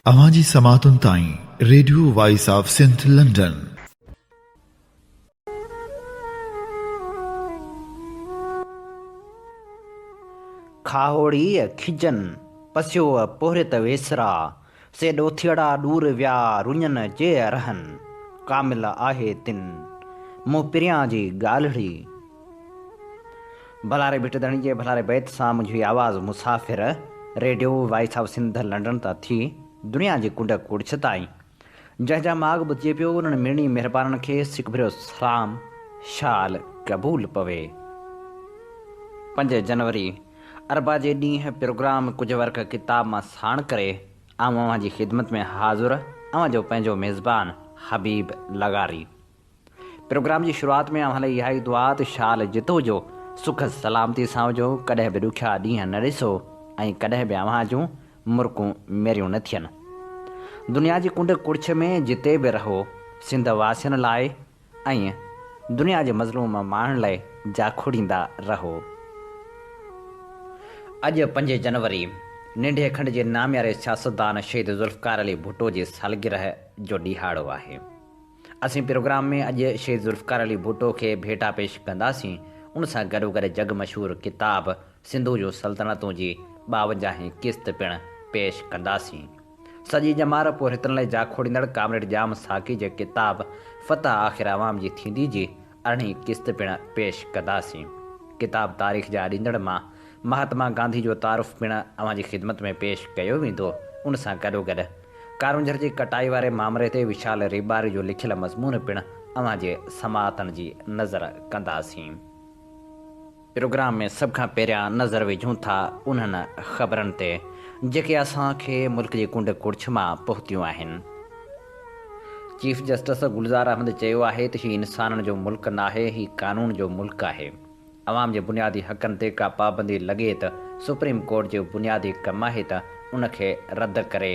اوهان جي سماعتن تائين radio voice of Sindh London. کاهوڙيء کجن، پسيو پورهيت ويسرا، سي ڏوٿيئڙا ڏور ويا رڃن جي رهن، ڪامل آهي تن، مون پريان جي ڳالهڙي. ڀلاري ڀٽ ڌڻي جي ڀلاري بيت سان منهنجي هي آواز مسافر radio voice of Sindh London تان ٿي دنيا جي ڪنڊ ڪڙڇ تائين جنهن جا ماڳ ٻڌجي پيو انهن مڙني مهربانن کي سڪ ڀريو سلام شال قبول پوي. پنج جنوري اربع جي ڏينهن پروگرام ڪجهه ورق ڪتاب مان ساڻ ڪري آئون اوهان جي خدمت ۾ حاضر اوهان جو پنهنجو ميزبان حبيب لغاري. پروگرام جي شروعات ۾ اوهان لاء اها ئي دعا ته شال جتو جو سک سلامتي سان هجو، ڪڏهن به ڏکيا ڏينهن نه ڏسو ۽ ڪڏهن به اوهان جون مرڪون ميريون نه ٿين. دنيا جي ڪنڊ ڪڙڇ ۾ جتي به رهو سنڌ واسين لاء ۽ دنيا جي مظلوم ماڻهن لاء جاکوڙيندا رهو. اڄ پنج جنوري ننڍي کنڊ جي نامياري سياستدان شهيد ذوالفقار علي ڀٽو جي سالگرهه جو ڏهاڙو آهي. اسين پروگرام ۾ اڄ شهيد ذوالفقار علي ڀٽو کي ڀيٽا پيش ڪنداسين، ان سان گڏوگڏ جڳ مشهور ڪتاب سنڌو جون سلطنتون جي ٻاونجاهين قسط پڻ پيش ڪنداسين. سڄي ڄمار پورهيتن لاء جاکوڙيندڙ ڪامريڊ ڄام ساقي جي ڪتاب فتح آخر عوام جي ٿيندي جي ارڙهين قسط پڻ پيش ڪنداسين. ڪتاب تاريخ جا اڏيندڙ مان مهاتما گانڌي جو تعارف پڻ اوهان جي خدمت ۾ پيش ڪيو ويندو، ان سان گڏوگڏ ڪارونجهر جي ڪٽائي واري مامري تي وشال ريٻاري جو لکيل مضمون پڻ اوهان جي سماعتن جي نظر ڪنداسين. پروگرام ۾ سڀ کان پهريان نظر وجهون ٿا انهن خبرن تي جيڪي اسان کي ملڪ جي ڪنڊ ڪڙڇ مان پهتيون آهن. چيف جسٽس گلزار احمد چيو آهي ته هي انسانن جو ملڪ ناهي هي قانون جو ملڪ آهي. عوام جي بنيادي حقن تي ڪا پابندي لڳي ته سپريم ڪورٽ جو بنيادي ڪم آهي ته ان کي رد ڪري.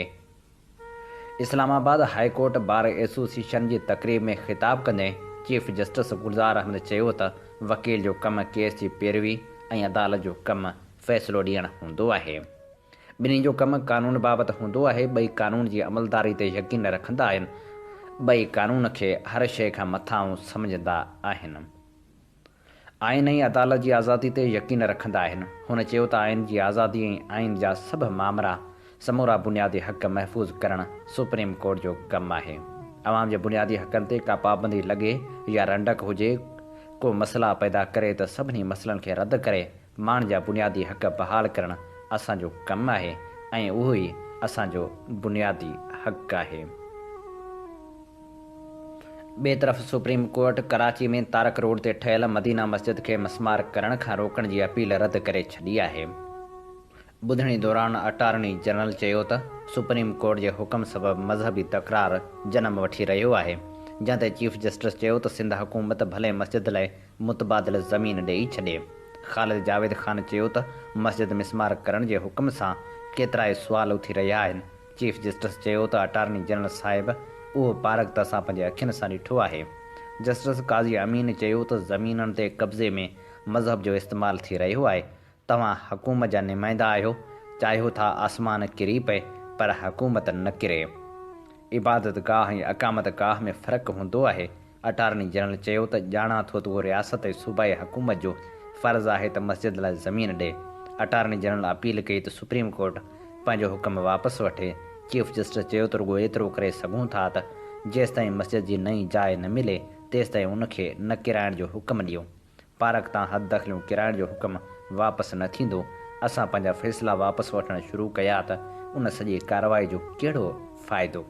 Islamabad high court bar association جي تقريب ۾ خطاب ڪندي چيف جسٽس گلزار احمد چيو ته وڪيل جو ڪم ڪيس جي پيروي ۽ عدالت جو ڪم فيصلو ڏيڻ هوندو آهي. ٻنهي جو ڪم قانون بابت هوندو آهي، ٻئي قانون جي عملداري تي يقين رکندا آهن، ٻئي قانون کي هر شيء کان مٿانهون سمجهندا آهن. آئين ۽ عدالت جي آزادي تي يقين رکندا آهن. هن چيو ته آئين جي آزادي ۽ آئين جا سڀ مامرا، سمورا بنيادي حق محفوظ ڪرڻ سپريم ڪورٽ جو ڪم آهي. عوام جي بنيادي حقن تي ڪا پابندي لڳي يا رنڊڪ هجي، ڪو مسئلا پيدا ڪري ته سڀني مسئلن کي رد ڪري ماڻهن جا بنيادي حق بحال ڪرڻ اسان جو ڪم آهي ۽ اهو ئي اسان جو بنيادي حق آهي. ٻئي طرف supreme court Karachi ۾ Tariq road تي ٺهيل مدينه مسجد کي مسمار ڪرڻ کان روڪڻ جي اپيل رد ڪري ڇڏي آهي. ٻڌڻي دوران اٽارني جنرل چيو ته سپريم ڪورٽ جي حڪم سبب مذهبي تڪرار جنم وٺي رهيو آهي، جنهن تي چيف جسٽس چيو ته سنڌ حڪومت ڀلي مسجد لاء متبادل زمين ڏئي ڇڏي. خالد جاويد خان چيو ته مسجد مسمار ڪرڻ جي حڪم سان ڪيترائي سوال اٿي رهيا آهن، چيف جسٽس چيو ته اٽارني جنرل صاحب اهو پارڪ ته اسان پنهنجي اکين سان ڏٺو آهي. جسٽس قاضي امين چيو ته زمينن تي قبضي ۾ مذهب جو استعمال ٿي رهيو آهي، توهان حڪومت جا نمائندا آهيو، چاهيو ٿا آسمان ڪري پئي پر حڪومت نه ڪري. عبادت گاهه ۽ اقامت گاهه ۾ فرق هوندو آهي، اٽارني جنرل چيو ته ڄاڻان ٿو ته اهو رياست ۽ صوبائي حڪومت جو فرض آهي ته مسجد لاء زمين ڏئي. اٽارني جنرل اپيل ڪئي ته سپريم ڪورٽ پنهنجو حڪم واپس وٺي. چيف جسٽس چيو ته رڳو ايترو ڪري سگهون ٿا ته جيستائين مسجد جي نئين جاء نه ملي تيستائين ان کي نه ڪيرائڻ جو حڪم ڏيون. پارڪ تان حددخليون ڪيرائڻ جو حڪم واپس نه ٿيندو، اسان پنهنجا فيصلا واپس وٺڻ شروع ڪيا ته ان سڄي ڪارروائي جو ڪهڙو فائدو؟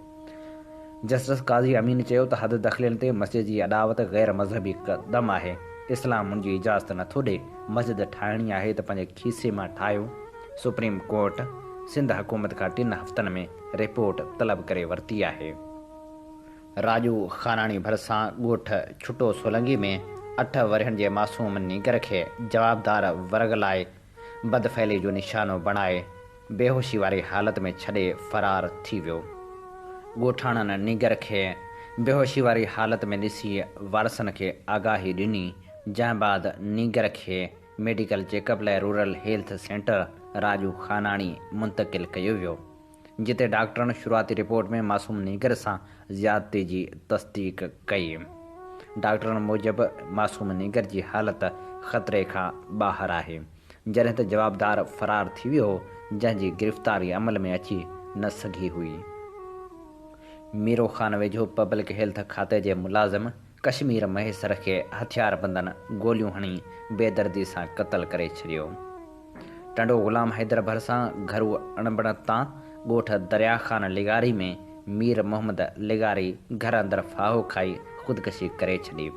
جسٽس قاضي امين چيو ته حددخلين تي مسجد جي اڏاوت غير مذهبي قدم آهي، اسلام ان جي اجازت نٿو ڏئي، مسجد ٺاهڻي آهي ته پنهنجي کيسي مان ٺاهيو، سپريم ڪورٽ سنڌ حڪومت کان ٽن هفتن ۾ رپورٽ طلب ڪري ورتي آهي. راڄو خاناڻي ڀرسان ڳوٺ ڇٽو سولنگي ۾ اٺ ورهين جي معصوم نينگر کي جوابدار ورغلائي بدفعلي جو نشانو بڻائي بيهوشي واري حالت ۾ ڇڏي فرار ٿي ويو. ڳوٺاڻن نينگر کي بيهوشي واري حالت ۾ ڏسي وارثن کي آگاهي ڏني، جنهن بعد نينگر کي ميڊيڪل چيڪ اپ لاء rural health centre Rajo Khanani منتقل ڪيو ويو. جتي ڊاڪٽرن شروعاتي رپورٽ ۾ معصوم نينگر سان زيادتي جي تصديق ڪئي. ڊاڪٽرن موجب معصوم نينگر جي حالت خطري کان ٻاهر آهي، جڏهن ته جوابدار فرار ٿي ويو هو، جنهن جي گرفتاري عمل ۾ اچي نه سگهي هئي. ميرو خان ويجهو پبلڪ هيلٿ کاتي جي ملازم ڪشمير مهيسر کي هٿياربندن گوليون هڻي بيدردي سان قتل ڪري ڇڏيو. ٽنڊو غلام حيدر ڀرسان گهرو اڻبڻت تان ڳوٺ دريا خان لغاري ۾ مير محمد لغاري گهر اندر ڦاهو کائي خودڪشي ڪري ڇڏي.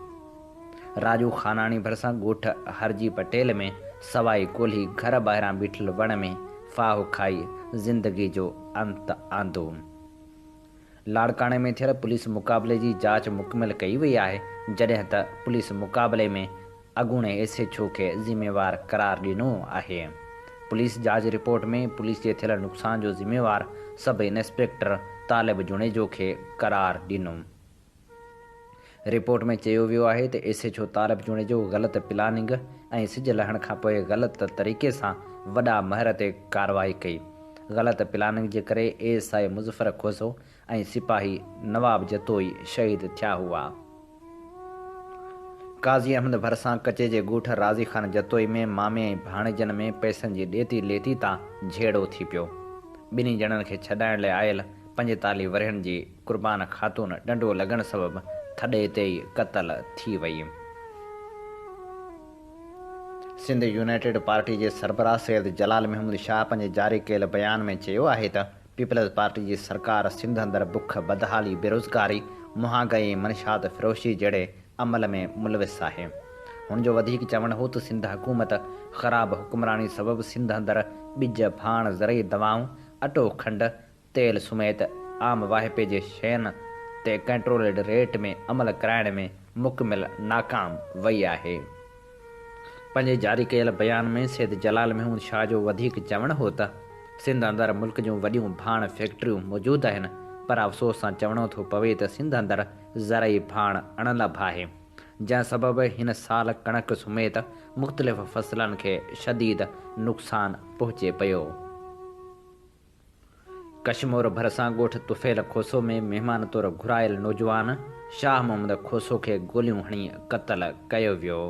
راڄو خاناڻي ڀرسان ڳوٺ هرجي پٽيل ۾ سوائي ڪولهي گهر ٻاهران بيٺل وڻ ۾ ڦاهو کائي زندگي جو انت آندو. لاڙڪاڻي ۾ ٿيل پوليس مقابلي جي جاچ مڪمل ڪئي وئي آهي، جڏهن ته پوليس مقابلي ۾ اڳوڻي ايس ايڇ او کي ذميوار قرار ڏنو آهي. پوليس جاچ رپورٽ ۾ پوليس جي ٿيل نقصان جو ذميوار سب انسپيڪٽر طالب جوڻيجو کي قرار ڏنو. رپورٽ ۾ چيو ويو آهي ته S H O Talib Junejo غلط پلاننگ ۽ سج لهڻ کانپوء غلط طريقي سان وڏا مهر تي ڪارروائي ڪئي. غلط پلاننگ جي ڪري اي ايس I Muzaffar Khoso ۽ سپاهي نواب جتوئي شهيد ٿيا هئا. قاضي احمد ڀرسان ڪچي جي ڳوٺ راضي خان جتوئي ۾ مامي ۽ ڀاڻيجن ۾ پئسن جي ڏيتي ليتي تان جهيڙو ٿي پيو. ٻنهي ڄڻن کي ڇڏائڻ لاء آيل 45 ورهين جي قربان خاتون ڏنڊو لڳڻ سبب ٿڏي تي ئي قتل ٿي وئي. سنڌ يونائيٽيڊ پارٽي جي سربراهه سيد جلال محمود شاهه پنهنجي جاري ڪيل بيان ۾ چيو آهي ته پيپلز پارٽي جي سرڪار سنڌ اندر بک، بدحالي، بيروزگاري، مهانگائي ۽ منشيات فروشي جهڙي عمل ۾ ملوث آهي. هن جو وڌيڪ چوڻ هو ته سنڌ حڪومت خراب حڪمراڻي سبب سنڌ اندر ٻج، ڀاڻ، زرعي دوائون، اٽو، کنڊ، تيل سميت عام واهپي جي شين تي ڪنٽرولڊ ريٽ ۾ عمل ڪرائڻ ۾ مڪمل ناڪام وئي آهي. پنهنجي جاري ڪيل بيان ۾ سيد جلال محمود شاهه جو وڌيڪ چوڻ هو ته سنڌ اندر ملڪ جون وڏيون ڀاڻ فيڪٽريون موجود آهن پر افسوس سان چوڻو ٿو پوي ته سنڌ اندر زرعي ڀاڻ اڻلڀ آهي جنهن سبب هن سال ڪڻڪ سميت مختلف فصلن کي شديد نقصان پهچي پيو. ڪشمور ڀرسان ڳوٺ طفيل کوسو ۾ مهمان طور گهرايل نوجوان شاهه محمد کوسو کي گوليون هڻي قتل ڪيو ويو.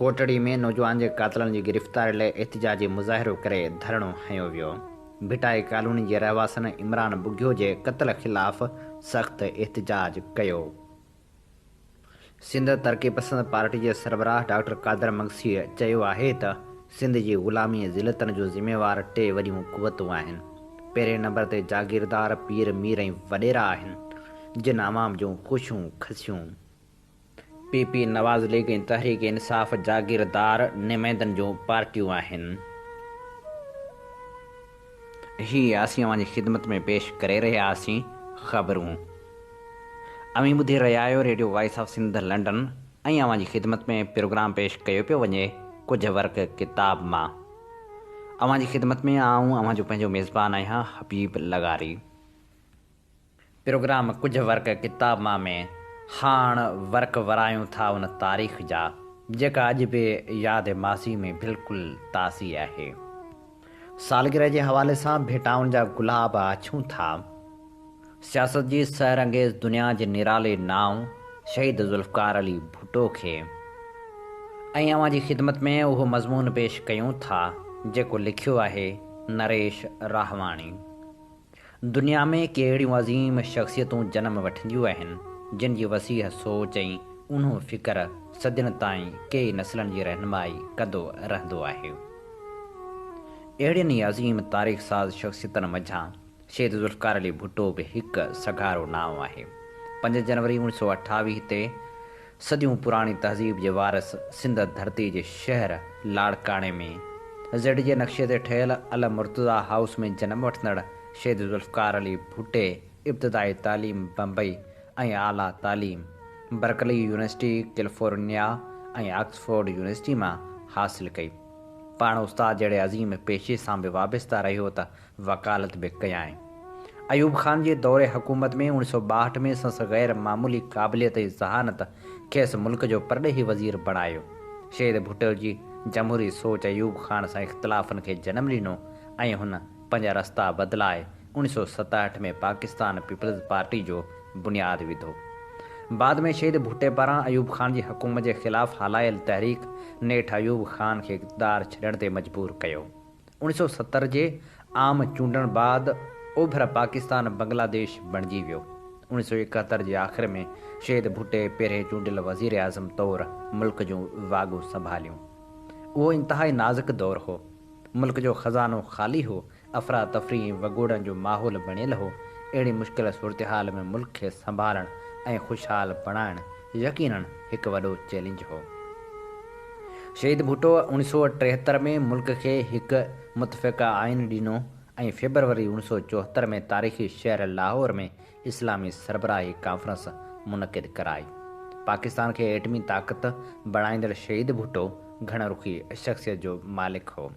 ڪوٽڙي ۾ نوجوان جي قاتلن جي گرفتاري لاء احتجاجي مظاهرو ڪري ڌرڻو هنيو ويو. ڀٽائي ڪالوني جي رهواسين عمران ٻگهيو جي قتل خلاف سخت احتجاج ڪيو. سنڌ ترقي پسند پارٽي جي سربراهه ڊاڪٽر قادر مگسيء چيو آهي ته سنڌ جي غلامي ۽ ذلتن جون ذميوار ٽي وڏيون قوتون آهن. پهرين نمبر تي جاگيردار، پير، مير ۽ وڏيرا آهن، جن عوام جون خوشيون کسيون. P P, Nawaz league ۽ Tehreek Insaf جاگيردار نمائندن جون پارٽيون آهن. هي اسين اوهان جي خدمت ۾ پيش ڪري رهيا هئاسين خبرون. اوهين ٻڌي رهيا آهيو radio voice of Sindh London ۽ اوهان جي خدمت ۾ پروگرام پيش ڪيو پيو وڃي ڪجهه ورق ڪتاب مان. اوهان جي خدمت ۾ آئون اوهان جو پنهنجو ميزبان آهيان حبيب لغاري. پروگرام ڪجهه ورق ڪتاب مان ۾ هاڻ ورق ورايون ٿا ان تاريخ جا جيڪا اڄ به ياد ماضي ۾ بلڪل تازي آهي. سالگرهه جي حوالي سان ڀيٽائن جا گلاب آڇون ٿا. سياست جي سحر انگيز دنيا جي نرالي نانء شهيد ذوالفقار علي ڀٽو کي ۽ اوهان جي خدمت ۾ اهو مضمون پيش ڪيون ٿا جيڪو لکيو آهي نريش راهواڻي. دنيا ۾ ڪي اهڙيون عظيم شخصيتون جنم وٺنديون آهن، جن جي وسيع سوچ ۽ اونهو فڪر صدين تائين ڪيئي نسلن جي رهنمائي ڪندو رهندو آهي. اهڙين ئي عظيم تاريخ ساز شخصيتن منجهان شهيد ذوالفقار علي ڀٽو به هڪ سگهارو نانء آهي. پنج جنوري اوڻيهه سؤ اٺاويهه تي صديون پراڻي تهذيب جي وارث سنڌ ڌرتي جي شهر لاڙڪاڻي ۾ زيڊ جي نقشي تي ٺهيل المرتضيٰ هائوس ۾ جنم وٺندڙ شهيد ذوالفقار علي ڀٽي ابتدائي تعليم بمبئي ۽ اعليٰ تعليم Berkeley university California ۽ Oxford university مان حاصل ڪئي. پاڻ استاد جهڙي عظيم پيشي سان به وابسته رهيو ته وڪالت به ڪيائين. ايوب خان جي دور حڪومت ۾ 1962 ۾ سندس غير معمولي قابليت ۽ ذهانت کيس ملڪ جو پرڏيهي وزير بڻايو. شهيد ڀٽو جي جمهوري سوچ ايوب خان سان اختلافن کي جنم ڏنو ۽ هن پنهنجا رستا بدلائي 1967 ۾ پاڪستان پيپلز پارٽي جو بنياد وڌو. بعد ۾ شهيد ڀٽي پاران ايوب خان جي حڪومت جي خلاف هلايل تحريڪ نيٺ ايوب خان کي اقتدار ڇڏڻ تي مجبور ڪيو. 1970 جي عام چونڊن بعد اوڀر پاڪستان بنگلاديش بڻجي ويو. 1971 جي آخر ۾ شهيد ڀٽي پهرين چونڊيل وزيراعظم طور ملڪ جون واڳون سنڀاليون. اهو انتهائي نازڪ دور هو. ملڪ جو خزانو خالي هو، افراتفري ۽ وڳوڙن جو ماحول بڻيل هو. اهڙي مشڪل صورتحال ۾ ملڪ کي سنڀالڻ ۽ خوشحال بڻائڻ يقينن هڪ وڏو چئلينج هو. شهيد ڀٽو 1973 ۾ ملڪ کي هڪ متفقه آئين ڏنو ۽ فيبروري 1974 ۾ تاريخي شهر لاهور ۾ اسلامي سربراهي ڪانفرنس منعقد ڪرائي. پاڪستان کي ايٽمي طاقت بڻائيندڙ شهيد ڀٽو گهڻ رخي شخصيت جو مالڪ هو.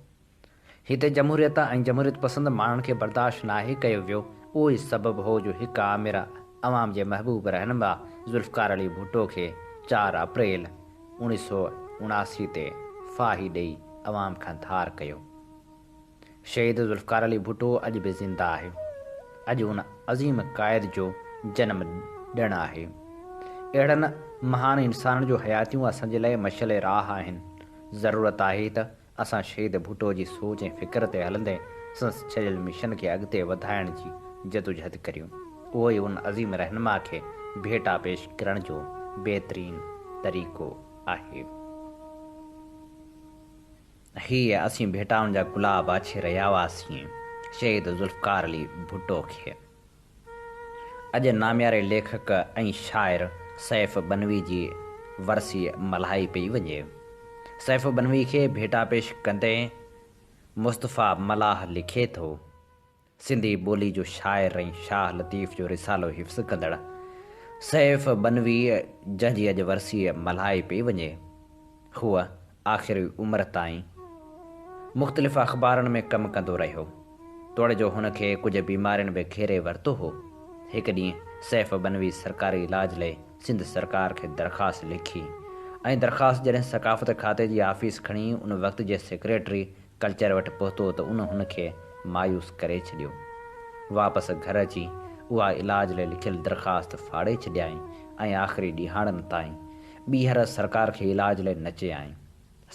هتي جمهوريت ۽ جمهوريت پسند ماڻهن کي برداشت ناهي ڪيو ويو، اهو ئي سبب هو جو هڪ آمر عوام جي محبوب رهنما ذوالفقار علي ڀٽو کي چار اپريل 1979 تي ڦاهي ڏئي عوام کان ڌار ڪيو. شهيد ذوالفقار علي ڀٽو اڄ به زنده آهي. اڄ ان عظيم قائد جو جنم ڏڻ آهي. اهڙن مهان انسانن جو حياتيون اسان جي لاء مشعل راهه آهن. ضرورت آهي ته اسان شهيد ڀٽو جي سوچ ۽ فڪر تي هلندي سندس ڇڏيل مشن کي اڳتي وڌائڻ جي جدوجهد ڪريون. اهو ئي ان عظيم رهنما کي ڀيٽا پيش ڪرڻ جو بهترين طريقو آهي. هيء اسين ڀيٽائن جا گلاب آڇي رهيا هئاسين شهيد ذوالفقار علي ڀٽو کي. اڄ نامياري ليکڪ ۽ شاعر سيف ٻنوي جي ورسي ملهائي پئي وڃي. سيف ٻنوي کي ڀيٽا پيش ڪندي مصطفيٰ ملاح لکي ٿو، سنڌي ٻولي جو شاعر ۽ شاهه لطيف جو رسالو حفظ ڪندڙ سيف ٻنوي جنهن جي اڄ ورسي ملهائي پئي وڃي، هو آخري عمر تائين مختلف اخبارن ۾ ڪم ڪندو رهيو. توڙي جو هن کي ڪجهه بيمارين به گهيري ورتو هو. هڪ ڏينهن سيف ٻنوي سرڪاري علاج لئي سنڌ سرڪار کي درخواست لکي ۽ درخواست جڏهن ثقافت کاتي جي آفيس کڻي ان وقت جي سيڪريٽري ڪلچر وٽ پهتو ته ان هن کي مايوس ڪري ڇڏيو. واپس گهر اچي اها علاج لئي لکيل درخواست ڦاڙي ڇڏيائين ۽ آخري ڏيهاڙن تائين ٻيهر سرڪار کي علاج لئي نه چيائين.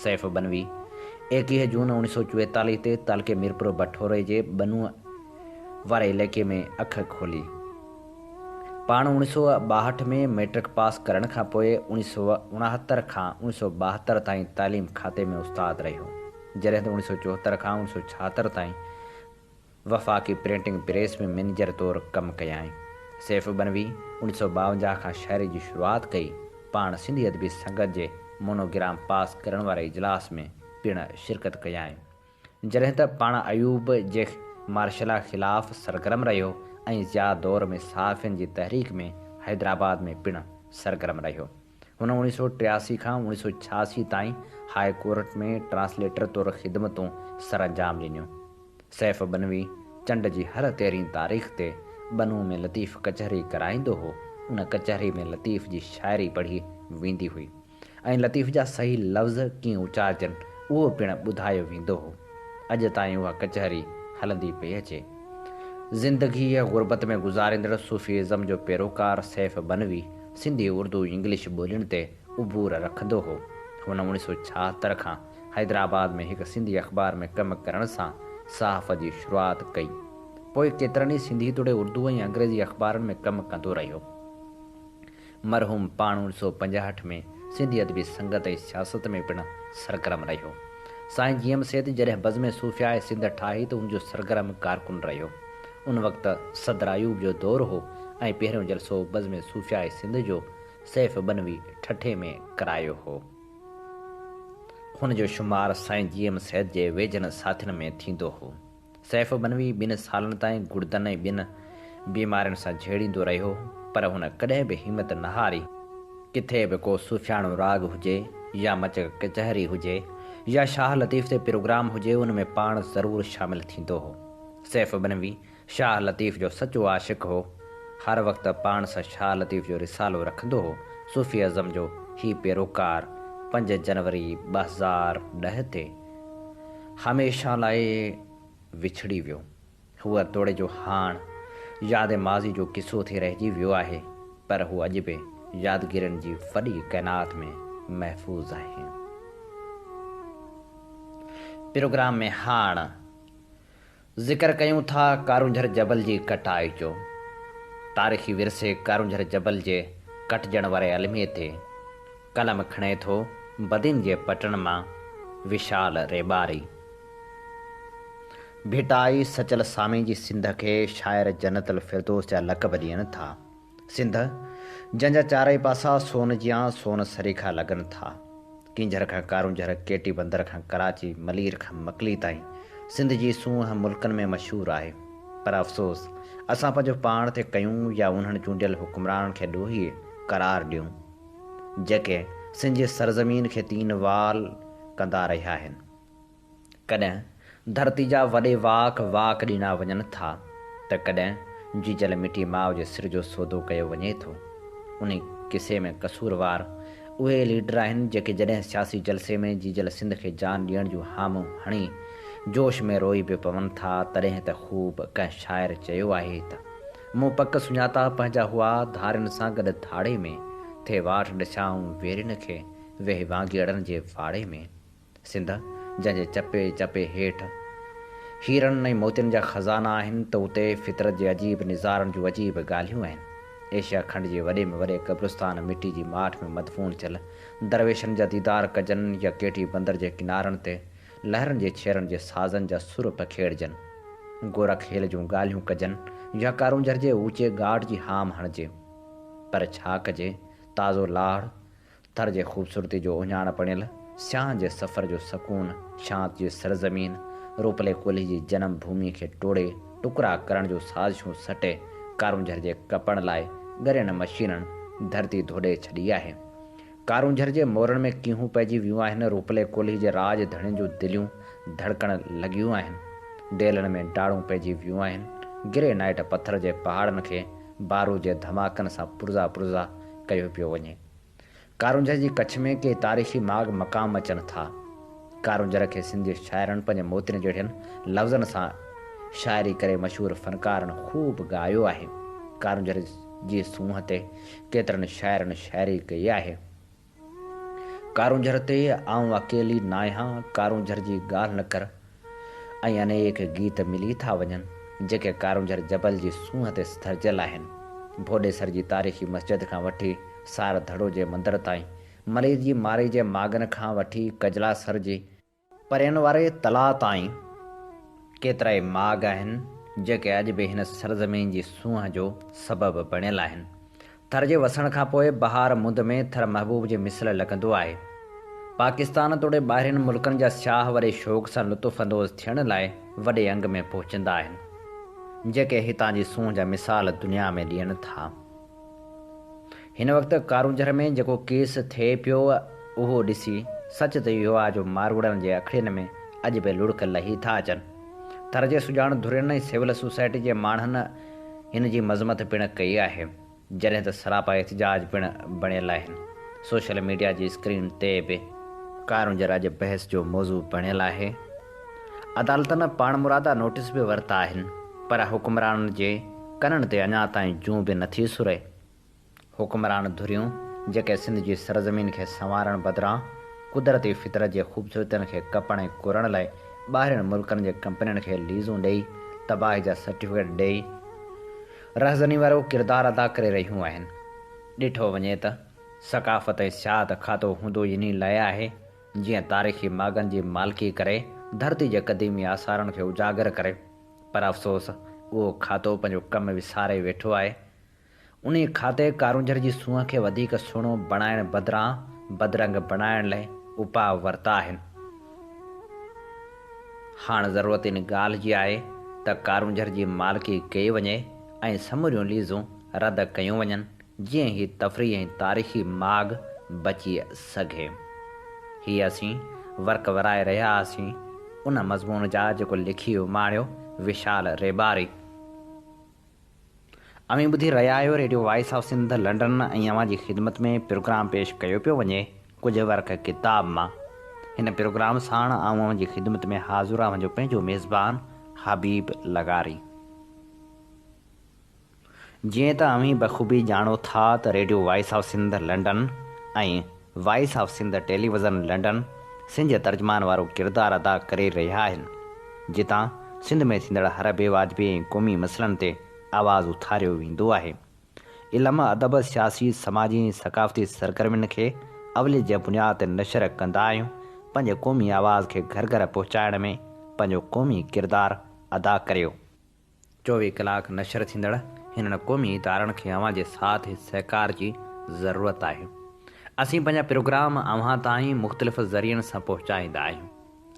سيف ٻنوي، 21 جون 1944 تي تعلقي ميرپور بٺوري جي ٻنونء واري علائقي ۾ اک کولي. پاڻ 1962 ۾ مئٽرڪ پاس ڪرڻ کان پوء 1969 کان 1972 تائين تعليم کاتي ۾ استاد رهيو. جڏهن ته 1974 کان 1976 تائين وفاقي پرنٽنگ پريس ۾ مئنيجر طور ڪم ڪيائين. سيف ٻنوي 1952 کان شاعري جي شروعات ڪئي. پاڻ سنڌي ادبي سنگت جي مونوگرام پاس ڪرڻ واري اجلاس ۾ پڻ شرڪت ڪيائين. جڏهن ته پاڻ ايوب جي مارشلا خلاف سرگرم رهيو ۽ ضياء دور ۾ صحافين جي تحريڪ ۾ حيدرآباد ۾ پڻ سرگرم رهيو. هن 1983 کان 1986 تائين هاء ڪورٽ ۾ ٽرانسليٽر طور خدمتون سرانجام ڏنيون. سيف ٻنوي چنڊ جي هر تيرهين تاريخ تي ٻنو ۾ لطيف ڪچهري ڪرائيندو هو. ان ڪچهري ۾ لطيف جي شاعري پڙهي ويندي هئي ۽ لطيف جا صحيح لفظ ڪيئن اچارجن اهو پڻ ٻڌايو ويندو هو. اڄ تائين اها ڪچهري هلندي پئي اچي. زندگيء غربت ۾ گذاريندڙ صوفي ازم جو پيروڪار سيف ٻنوي سنڌي، اردو، انگلش ٻولين تي عبور رکندو هو. هن 1976 کان حيدرآباد ۾ هڪ سنڌي اخبار ۾ ڪم ڪرڻ سان صحافت جي شروعات ڪئي. پوء ڪيترن ئي سنڌي توڙي اردو ۽ انگريزي اخبارن ۾ ڪم ڪندو رهيو. مرحوم پاڻ 1965 ۾ سنڌي ادبي سنگت ۽ سياست ۾ پڻ سرگرم رهيو. سائين جي ايم سيد جڏهن بزم صوفياء سنڌ ٺاهي ته ان جو سرگرم ڪارڪن رهيو. ان وقت صدر ايوب جو دور هو ۽ پهريون جلسو بزم صوفياء سنڌ جو سيف ٻنوي ٺٽي ۾ ڪرايو هو. هن جو شمار سائين جي ايم سيد جي ويجهن ساٿين ۾ ٿيندو هو. سيف ٻنوي ٻن سالن تائين گڙدن ۽ ٻين بيمارين سان جهيڙيندو رهيو پر هن ڪڏهن به همت نه هاري. ڪٿي به ڪو صوفياڻو راڳ هجي يا مچ ڪچهري هجي يا شاهه لطيف تي پروگرام هجي ان ۾ پاڻ ضرور شامل ٿيندو هو. سيف ٻنوي شاهه لطيف جو سچو عاشق هو. هر وقت پاڻ سان شاهه لطيف جو رسالو رکندو هو. صوفي ازم جو هي پيروڪار پنج جنوري 2010 تي هميشه لاء وڇڙي ويو. هوء توڙي جو هاڻ ياد ماضي جو قصو ٿي رهجي ويو آهي، پر هو اڄ به يادگيرين جي وڏي ڪائنات ۾ محفوظ آهي. پروگرام ۾ هاڻ ذڪر ڪيون ٿا ڪارونجهر جبل جي ڪٽائي جو. تاريخي ورثي ڪارونجهر جبل جي ڪٽجڻ واري الميي تي قلم کڻي ٿو بدين جي پٽن مان وشال ريٻاري. ڀٽائي سچل سامي جي سنڌ کي شاعر جنت الفردوس جا لقب ڏين ٿا. سنڌ، جنهن جا چارئي پاسا سون جيان سون سريکا لڳن ٿا. ڪينجهر کان ڪارونجهر، ڪيٽي بندر کان ڪراچي، ملير کان مڪلي تائين سنڌ جي سونهن ملڪن ۾ مشهور آهي. پر افسوس، اسان پنهنجو پاڻ تي ڪيون يا انهن چونڊيل حڪمرانن کي ڏوهي قرار ڏيون، جيڪي سنڌ جي سرزمين کي تين وال ڪندا رهيا آهن. ڪڏهن ڌرتي جا وڏي واڪ واڪ ڏنا وڃن ٿا ته ڪڏهن جيجل مٽي ماء جي سر جو سودو ڪيو وڃي ٿو. انهي قصي ۾ قصوروار اهي ليڊر آهن جيڪي جڏهن سياسي جلسي ۾ جيجل سنڌ کي جان ڏيڻ جون هامون هڻي جوش ۾ روئي به پون ٿا تڏهن ته خوب ڪنهن شاعر چيو آهي ته. مون پڪ سڃاتا پنهنجا هئا ڌارين سان گڏ ڌاڙي ۾، ٿي واٽ ڏسيائون ويرين کي ويهي وانگيئڙن جي واڙي ۾. سنڌ، جنهن جي چپي چپي هيٺ هيرن ۽ موتين جا خزانا آهن ته اتي فطرت جي عجيب نظارن جون عجيب ڳالهيون آهن. ايشيا کنڊ جي وڏي ۾ وڏي قبرستان مٽي جي ماٺ ۾ مدفون ٿيل درويشن جا ديدار ڪجن يا ڪيٽي بندر جي ڪنارن تي لهرن جي ڇيرن جي سازن جا سر پکيڙجن، گورک هيل جون ڳالهيون ڪجن يا ڪارونجهر جي اوچي ڳاٽ جي هام هڻجي. پر ڇا ڪجي، تازو لاڙ، ٿر جي خوبصورتي جو اهڃاڻ بڻيل سياحن جي سفر جو سڪون، شانت جي سرزمين، روپلي ڪولهي جي جنم ڀومي کي ٽوڙي ٽڪرا ڪرڻ جون سازشون سٽي ڪارونجهر جي ڪپڻ لاء ڳرين مشينن ڌرتي ڌوڏي ڇڏي آهي. ڪارونجهر جي مورن ۾ ڪيهون پئجي ويون آهن، روپلي ڪولهي جي راڄ ڌڻين جون دليون ڌڙڪڻ لڳيون آهن، ڊيلن ۾ ڊاڙون پئجي ويون آهن، گرينائيٽ پٿر جي پهاڙن کي بارود جي ڌماڪن سان پرزا پرزا ڪيو پيو وڃي. ڪارونجهر جي ڪڇ ۾ ڪي تاريخي ماڳ مقام اچن ٿا. ڪارونجهر کي سنڌ جي شاعرن پنهنجي موتين جهڙين لفظن سان شاعري ڪري مشهور فنڪارن خوب ڳايو آهي. ڪارونجهر جي سونهن تي ڪيترن شاعرن شاعري ڪئي آهي. ڪارونجهر تي آئون اڪيلي ناهيان، ڪارونجهر جي ڳالهه نه ڪر ۽ انيڪ گيت ملي ٿا وڃن، جيڪي ڪارونجهر جبل جي سونهن تي سٿرجيل آهن. ڀوڏيسر جي تاريخي مسجد کان وٺي سار ڌڙو جي مندر تائين، ملير جي مارئي جي ماڳن کان وٺي ڪجلاسر جي پرين واري تلاء تائين ڪيترائي ماڳ آهن، جيڪي اڄ به هن سرزمين جي سونهن جو سبب بڻيل آهن. ٿر جي وسڻ کان پوء بهار مند ۾ ٿر محبوب جي مثل لڳندو آهي. پاڪستان توڙي ٻاهرين ملڪن جا سياح وڏي شوق سان لطف اندوز ٿيڻ لاء وڏي انگ ۾ پهچندا آهن، جيڪي هتان جي سونهن جا مثال دنيا ۾ ڏين ٿا. هن وقت ڪارونجهر ۾ جيڪو ڪيس ٿئي پيو اهو ڏسي سچ ته اهو آهي جو ماروئڙن جي اکڙين ۾ اڄ به لڙڪ لهي ٿا اچن. ٿر جي سڄاڻ ڌرين ۽ سول سوسائٽي جي ماڻهن هن جي مذمت پڻ ڪئي آهي. جڏهن ته سراپا احتجاج پڻ بڻيل آهن. سوشل ميڊيا جي اسڪرين تي به ڪارونجهر اڄ بحث جو موضوع بڻيل آهي. عدالتن پاڻمرادا نوٽيس به ورتا آهن پر حڪمرانن جي ڪنن تي اڃا تائين جون به نٿي سري. حڪمران ڌريون جيڪي سنڌ جي سرزمين کي سنوارڻ بدران قدرتي فطرت جي خوبصورتين کي ڪپڻ ۽ ڪورڻ لاء ٻاهرين ملڪن جي ڪمپنين کي ليزون ڏئي تباهي جا سرٽيفڪيٽ ڏئي رهزني وارو ڪردار ادا ڪري رهيون آهن. ڏٺو وڃي ته ثقافت ۽ سياحت کاتو هوندو ئي انهي لاء آهي جيئن تاريخي ماڳن جي مالڪي ڪري ڌرتي جي قديمي آثارن کي اجاگر ڪري پر افسوس اهو کاتو پنهنجو ڪم وساري ويٺو آهي. انهي کاتي ڪارونجهر جي سونهن کي وڌيڪ سهڻو بڻائڻ بدران بدرنگ بڻائڻ لئه اپاء ورتا آهن. هاڻ ضرورت ان ڳالهه جي آهي ته ڪارونجهر جي مالڪي ڪئي وڃي ۽ سموريون ليزون رد ڪيون وڃن جيئن هي تفريح ۽ تاريخي ماڳ بچي سگهي. هي اسين ورق ورائي رهيا هئاسين ان مضمون جا جيڪو لکي اماڻيو وشال ريٻاري. اوهين ٻڌي رهيا آهيو radio voice of Sindh London ۽ اوهان جي خدمت ۾ پروگرام پيش ڪيو پيو وڃي ڪجهه ورق ڪتاب مان. هن پروگرام ساڻ آئون اوهان جي خدمت ۾ حاضر اوهان جو پنهنجو ميزبان حبيب لغاري. جيئن ته اوهين بخوبي ڄاڻو ٿا ته radio voice of Sindh London ۽ voice of Sindh television London Sindh جي ترجمان وارو ڪردار ادا ڪري رهيا آهن، جتان سنڌ ۾ ٿيندڙ هر بي واجبي ۽ قومي مسئلن تي آواز اٿاريو ويندو آهي. علم، ادب، سياسي، سماجي ۽ ثقافتي سرگرمين کي اوليت جي بنياد تي نشر ڪندا آهيون، پنهنجي قومي آواز کي گهر گهر پهچائڻ ۾ پنهنجو قومي ڪردار ادا ڪريو. 24 ڪلاڪ نشر ٿيندڙ هنن قومي ادارن کي اوهان جي ساٿ ۽ سهڪار جي ضرورت آهي. اسين پنهنجا پروگرام اوهان تائين مختلف ذريعن سان پهچائيندا آهيون.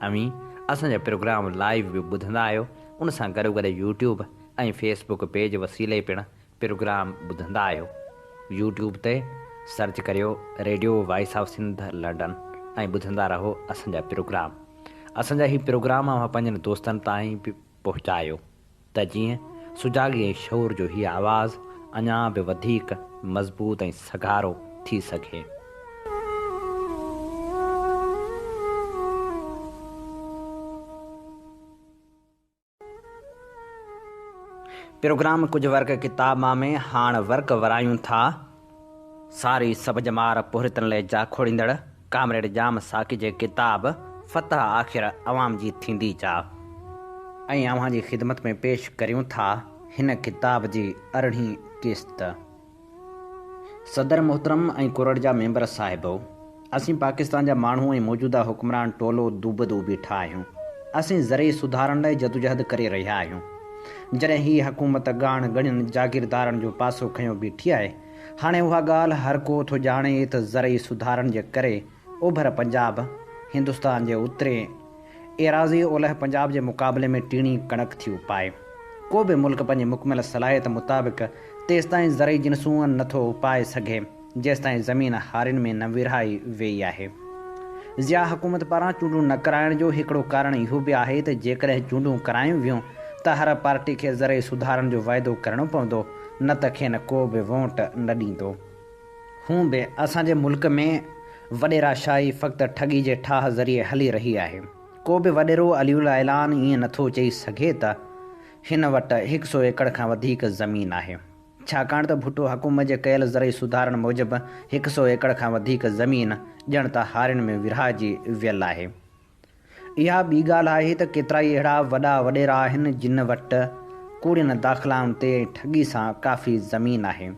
اوهين اسان جا پروگرام لائيو به ٻڌندا آهيو ان سان گڏوگڏ يوٽيوب ۽ فيس بڪ پيج وسيلي پڻ پروگرام ٻڌندا آهيو. يوٽيوب تي سرچ ڪريو radio voice of Sindh London ۽ ٻڌندا رهو اسان جا پروگرام. اسان جا هي پروگرام اوهان پنهنجن دوستن تائين به پهچايو ته جيئن سجاڳي ۽ شعور جو هي آواز اڃا به وڌيڪ مضبوط ۽ سگهارو ٿي سگهي. پروگرام ڪجهه ورق ڪتاب مان ۾ هاڻ ورق ورايون ٿا. ساري سڀ ڄمار پورهيتن لئه جاکوڙيندڙ ڪامريڊ ڄام ساقي جي ڪتاب فتح آخر عوام جي ٿيندي جا ۽ اوهان جي خدمت ۾ پيش ڪريون ٿا هن ڪتاب جي ارڙهين قسط. صدر محترم ۽ ڪورٽ جا ميمبر صاحبو! اسين پاڪستان جا ماڻهو ۽ موجوده حڪمران ٽولو دوبدو بيٺا آهيون. اسين زرعي سڌارن لاء جدوجهد ڪري رهيا آهيون. جڏهن هيء حڪومت ڳاڻ ڳڻين جاگيردارن جو پاسو کنيو بيٺي آهي. هاڻي اها ڳالهه هر ڪو ٿو ڄاڻي ته زرعي سڌارن جي ڪري اوڀر پنجاب، هندستان جي اترين ايراضي اولهه پنجاب جي مقابلي ۾ ٽيڻي ڪڻڪ ٿي اپائي. ڪو به ملڪ پنهنجي مڪمل صلاحيت مطابق تيستائين زرعي جنسون نه ٿو اپائي سگهي، جيستائين زمين هارين ۾ نه ورهائي ويئي آهي. ضياء حڪومت پاران چونڊون نه ڪرائڻ جو هڪڙو ڪارڻ اهو به آهي ته جيڪڏهن چونڊون ڪرايون ويون ته هر پارٽي کي زرعي سڌارن جو وعدو ڪرڻو پوندو، نه ته کين ڪو به وونٽ نه ڏيندو. هونء به اسان جي ملڪ ۾ وڏيرا شاهي فقط ٺڳي جي ٺاهه ذريعي هلي رهي آهي. ڪو به وڏيرو علي الاعلان ائين نٿو چئي سگهي ته هن وٽ هڪ سو ايڪڙ کان وڌيڪ زمين آهي. ڇاڪاڻ ته ڀٽو حڪومت جي ڪيل زرعي سڌارن موجب هڪ سو ايڪڙ کان وڌيڪ زمين ڄڻ ته هارين ۾ ورهائجي ويل آهي. اها ٻي ڳالهه آهي ته ڪيترائي اهڙا وڏا وڏيرا آهن جن وٽ ڪوڙين داخلائن تي ۽ ٺڳي سان ڪافي زمين آهي.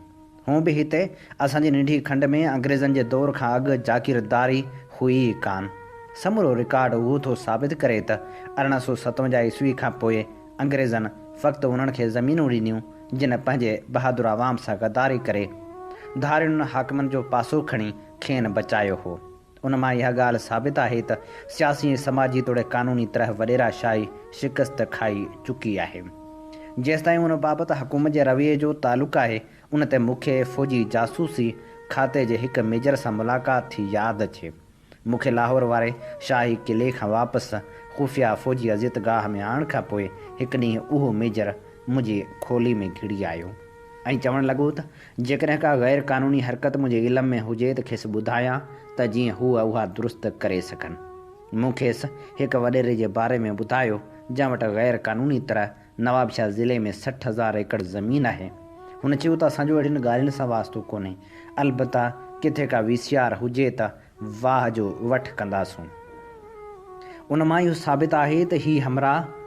هونء به هتي اسان جي ننڍي کنڊ ۾ انگريزن جي دور کان اڳ جاگيرداري هئي ئي ڪانه. سمورو رڪارڊ اهو ٿو ثابت ڪري ته 1857 عيسوي کان پوء انگريزن فقط انهن کي زمينون ڏنيون جن پنهنجي بهادر عوام سان غداري ڪري ڌارين حاڪمن جو پاسو کڻي کين بچايو هو. ان مان اها ڳالهه ثابت آهي ته سياسي ۽ سماجي توڙي قانوني طرح وڏيرا شاهي شڪست کائي چڪي آهي. جيستائين ان بابت حڪومت جي رويي جو تعلق آهي، ان تي مون کي فوجي جاسوسي کاتي جي هڪ ميجر سان ملاقات ٿي ياد اچي. مون کي لاهور واري شاهي قلعي کان واپس خفيه فوجي اذيت گاهه ۾ آڻڻ کان پوء هڪ ڏينهن اهو ميجر منهنجي کولي ۾ گهڙي آيو. ۽ چوڻ لڳو ته جيڪڏهن ڪا غير قانوني حرڪت منهنجي علم ۾ هجي ته کيس ٻڌايان ته جيئن هو اها درست ڪري سگهن. مون کيس هڪ وڏيري جي باري ۾ ٻڌايو جنهن وٽ غير قانوني طرح نوابشاهه ضلعي ۾ 60 هزار ايڪڙ زمين آهي. هن چيو ته اسان جو اهڙين ڳالهين سان واسطو ڪونهي، البته ڪٿي ڪا وي سي آر هجي ته واهه جو وٺ ڪنداسون. ان مان اهو ثابت آهي ته هي همراهه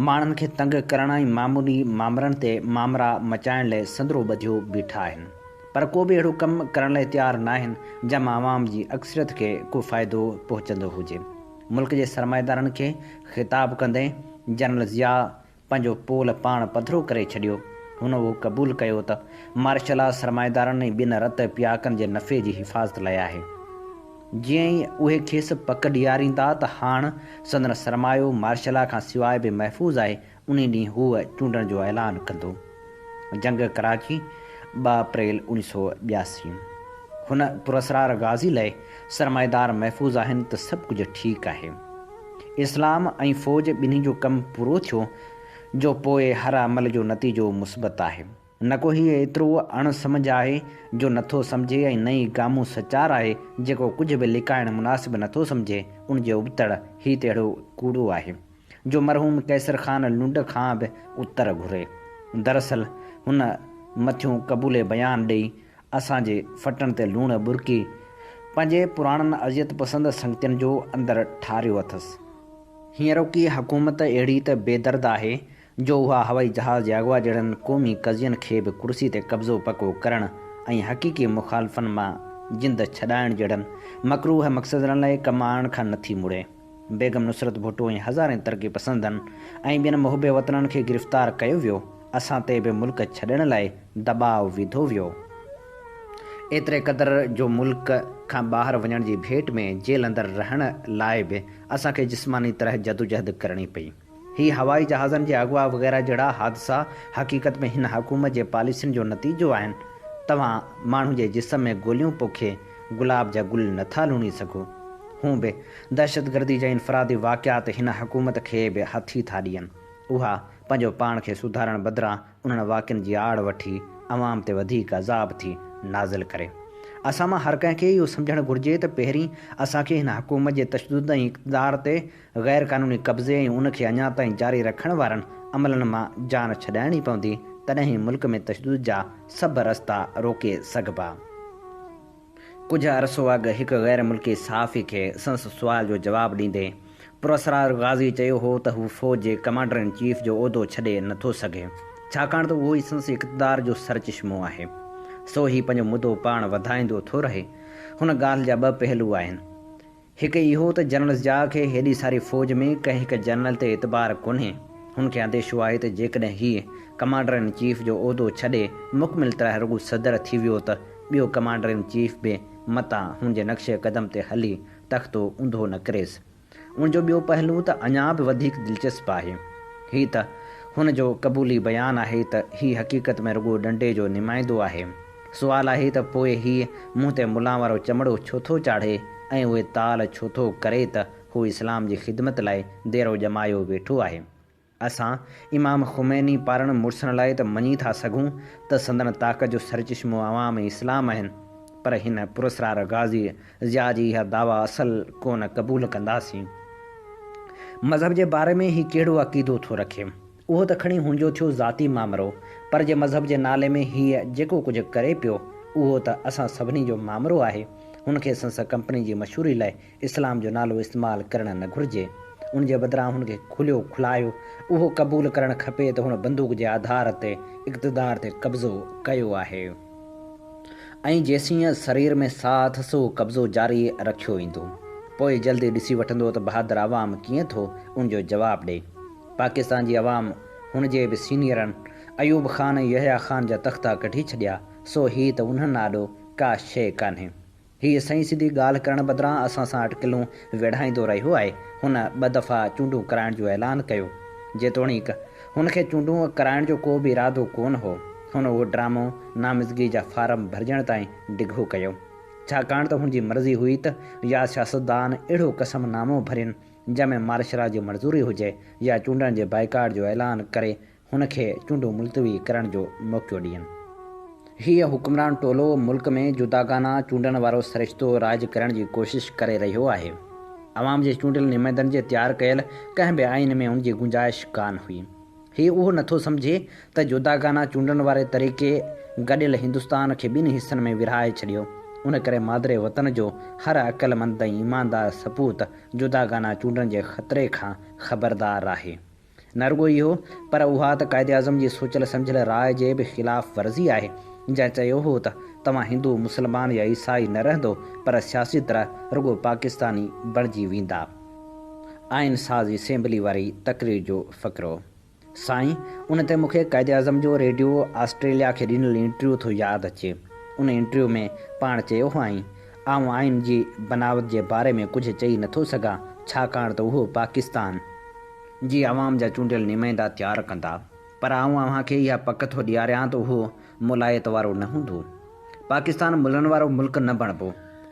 ماڻهن کي تنگ ڪرڻ ۽ معمولي مامرن تي مامرا مچائڻ لئه سندرو ٻڌيو بيٺا آهن پر ڪو به اهڙو ڪم ڪرڻ لئه تيار ناهن جنهن مان عوام جي اڪثريت کي ڪو فائدو پهچندو هجي. ملڪ جي سرمائيدارن کي خطاب ڪندي جنرل ضياء پنهنجو پول پاڻ پڌرو ڪري ڇڏيو. هن اهو قبول ڪيو ته مارشل لا سرمائيدارن ۽ ٻين رت پياڪن جي نفعي جي حفاظت لئه آهي. جيئن ئي اهي کيس پڪ ڏياريندا ته هاڻ سندن سرمايو مارشلا کان سواء به محفوظ آهي، انهي ڏينهن هو چونڊڻ جو اعلان ڪندو. جنگ ڪراچي، ٻه اپريل 1982. هن پراسرار غازي لئه سرمائيدار محفوظ آهن ته سڀ ڪجهه ٺيڪ آهي. اسلام ۽ فوج ٻنهي جو ڪم پورو ٿيو جو پوء هر عمل جو نتيجو مثبت آهي. نه ڪو هي ايترو اڻ سمجهه آهي جو نٿو سمجهي ۽ نه ئي گامون سچار آهي جيڪو ڪجهه به لڪائڻ مناسب نٿو سمجهي، ان جي ابتڙ هي ته اهڙو ڪوڙو آهي جو مرحوم قيصر خان لنڊ کان به اتر گهري. دراصل هن مٿيون قبولي بيان ڏئي اسان جي ڦٽن تي لوڻ ٻرڪي پنهنجي پراڻن اذيت پسند سنگتين جو اندر ٺاريو اٿس. هينئروڪي حڪومت اهڙي ته بي درد آهي جو اها هوائي جهاز جي اغوا جهڙن قومي قضين کي به ڪرسي تي قبضو پڪو ڪرڻ ۽ حقيقي مخالفن مان جند ڇڏائڻ جهڙن مڪروهه مقصدن لاء ڪم آڻڻ کان نٿي مڙي. بيگم نصرت ڀٽو ۽ هزارين ترقي پسندن ۽ ٻين محب وطنن کي گرفتار ڪيو ويو، اسان تي به ملڪ ڇڏڻ لاء دٻاء وڌو ويو. ايتري قدر جو ملڪ کان ٻاهر وڃڻ جي ڀيٽ ۾ جيل اندر رهڻ لاء به اسان کي جسماني طرح جدوجهد ڪرڻي پئي. هي هوائي جهازن جي اغوا وغيره جهڙا حادثا حقيقت ۾ هن حڪومت جي پاليسين جو نتيجو آهن. توهان ماڻهو جي جسم ۾ گوليون پوکي گلاب جا گل نٿا لڻي سگهو. هون به دهشتگردي جا انفرادي واقعات هن حڪومت کي به هٿي ٿا ڏين. اها پنهنجو پاڻ کي سڌارڻ بدران انهن واقعن جي آڙ وٺي عوام تي وڌيڪ عذاب ٿي نازل ڪري. اسان مان هر ڪنهن کي اهو سمجهڻ گهرجي ته پهرين اسان کي هن حڪومت جي تشدد ۽ اقتدار تي غير قانوني قبضي ۽ ان کي اڃا تائين جاري رکڻ وارن عملن مان جان ڇڏائڻي پوندي تڏهن ئي ملڪ ۾ تشدد جا سڀ رستا روڪي سگهبا. ڪجهه عرصو اڳ هڪ غير ملڪي صحافي کي سندس سوال جو جواب ڏيندي پراسرار غازي چيو هو ته هو فوج جي ڪمانڊر ان چيف جو عهدو ڇڏي نه ٿو سگهي ڇاڪاڻ ته اهو ئي سندس اقتدار جو سرچشمو آهي سو هي پنهنجو مدو پاڻ وڌائيندو ٿو رهي. هن ڳالهه جا ٻه پهلو آهن. هڪ اهو ته جنرل ضياء کي هيڏي ساري فوج ۾ ڪنهن هڪ جنرل تي اعتبار ڪونهي. هن کي انديشو آهي ته جيڪڏهن هيء ڪمانڊر ان چيف جو عهدو ڇڏي مڪمل طرح رڳو صدر ٿي ويو ته ٻيو ڪمانڊر ان چيف به متان هن جي نقش قدم تي هلي تختو اونڌو نه ڪريس. ان جو ٻيو پهلو ته اڃا به وڌيڪ دلچسپ آهي. هي ته هن جو قبولي بيان آهي ته هي حقيقت ۾ رڳو ڏنڊي جو نمائندو آهي. سوال آهي ته پوء هيء منهن تي ملان وارو چمڙو ڇو ٿو چاڙهي ۽ اهي تال ڇو ٿو ڪري ته هو اسلام جي خدمت لاء ديرو ڄمايو ويٺو آهي. اسان امام خميني پارن مڙسن لاء ته مڃي ٿا سگهون ته سندن طاقت جو سرچشمو عوام ۽ اسلام آهن پر هن پراسرار غازي ضياء جي اها دعويٰ اصل ڪونه قبول ڪنداسين. مذهب جي باري ۾ هي ڪهڙو عقيدو ٿو رکي؟ اهو ته کڻي هن جو ٿيو ذاتي مامرو، پر جي مذهب جي نالي ۾ هيء جيڪو ڪجهه ڪري پيو، اهو ته اسان سڀني جو مامرو آهي. هن کي سنس ڪمپني جي مشهوري لاء اسلام جو نالو استعمال ڪرڻ نه گهرجي. ان جي بدران هن کي کليو کلايو اهو قبول ڪرڻ کپي ته هن بندوق جي آڌار تي اقتدار تي قبضو ڪيو آهي ۽ جيسين سرير ۾ ساهه اٿس اهو قبضو جاري رکيو ويندو. پوء جلدي ڏسي وٺندو ته بهادر عوام ڪيئن ٿو ان جو جواب ڏئي. پاڪستان جي عوام هن جي به سينيئرن ايوب خان ۽ يحيٰ خان جا تختا ڪڍي ڇڏيا، سو هي ته انهن آڏو ڪا شيء ڪانهي. هيء سئين سڌي ڳالهه ڪرڻ بدران اسان سان اٽڪلون ويڙهائيندو رهيو آهي. هن ٻه دفعا چونڊون ڪرائڻ جو اعلان ڪيو. جيتوڻيڪ هن کي چونڊون ڪرائڻ جو ڪو به ارادو ڪونه هو. هن اهو ڊرامو نامزگي جا فارم ڀرجڻ تائين ڊگهو ڪيو. ڇاڪاڻ ته هن جي مرضي هئي ته يا سياستدان اهڙو قسم نامو ڀرين جنهن ۾ مارشلا جي منظوري هجي يا چونڊن جي بائيڪاٽ جو اعلان ڪري هن کي چونڊون ملتوي ڪرڻ جو موقعو ڏين. هيء حڪمران ٽولو ملڪ ۾ جداگانه چونڊن وارو سرشتو رائج ڪرڻ جي ڪوشش ڪري رهيو آهي. عوام جي چونڊيل نمائندن جي تيار ڪيل ڪنهن به آئين ۾ ان جي گنجائش ڪانه هئي. هي اهو نٿو سمجهي ته جداگانه چونڊن واري طريقي گڏيل هندستان کي ٻن حصن ۾ ورهائي ڇڏيو. ان ڪري مادر وطن جو هر عقلمند ۽ ايماندار سپوت جداگانه چونڊن جي خطري کان خبردار آهي. نه رڳو اهو پر اها ته قائداعظم جي سوچيل سمجهيل راء جي به خلاف ورزي آهي جنهن چيو هو ته توهان هندو، مسلمان يا عيسائي نه رهندو پر سياسي طرح رڳو پاڪستاني بڻجي ويندا. آئين ساز اسيمبلي واري تقرير جو فقرو. سائين ان تي مون کي قائداعظم جو ريڊيو آسٽريليا کي ڏنل انٽريو ٿو ياد اچي. ان انٽريو ۾ پاڻ چيو هئائين، آئون آئين جي بناوت جي باري ۾ ڪجهه چئي نٿو سگهان ڇاڪاڻ ته اهو پاڪستان جي عوام جا چونڊيل نمائندا تيار ڪندا پر آئون اوهان کي اها پڪ ٿو ڏياريان ته اهو ملائيت وارو نه هوندو. پاڪستان ملن وارو ملڪ نه بڻبو.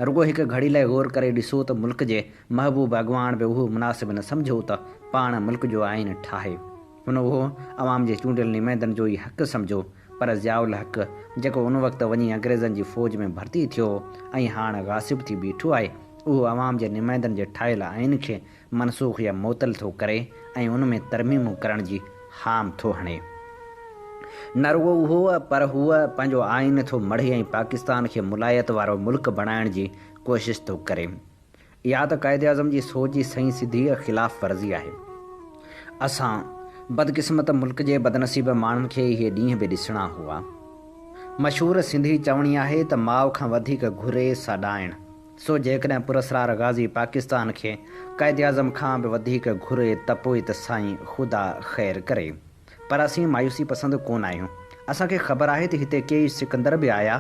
رڳو هڪ گهڙي لاء غور ڪري ڏسو ته ملڪ جي محبوب اڳواڻ به اهو مناسب نه سمجهيو ته پاڻ ملڪ جو آئين ٺاهي. هن اهو عوام جي چونڊيل نمائندن جو ئي حق سمجهيو پر ضياء الحق جيڪو ان وقت وڃي انگريزن جي فوج ۾ ڀرتي ٿيو هو ۽ هاڻ غاصب ٿي بيٺو آهي اهو عوام جي نمائندن جي ٺاهيل آئين کي منسوخ يا معطل ٿو ڪري ۽ ان ۾ ترميمون ڪرڻ جي هام ٿو هڻي. نه رڳو اهو پر هو پنهنجو آئين ٿو مڙهي ۽ پاڪستان کي ملائيت وارو ملڪ بڻائڻ جي ڪوشش ٿو ڪري. اها ته قائداعظم جي سوچ جي سئين سڌيء خلاف ورزي آهي. اسان بدقسمت ملڪ جي بدنصيب ماڻهن کي اهي ڏينهن به ڏسڻا هئا. مشهور سنڌي چوڻي آهي ته ماء کان وڌيڪ گهري سا ڏائڻ. سو جيڪڏهن پراسرار غازي پاڪستان کي قائداعظم کان به وڌيڪ گهري ته پوء ته سائين خدا خير ڪري. پر اسين مايوسي پسند ڪونه آهيون. اسان کي خبر آهي ته هتي ڪيئي سڪندر به آيا،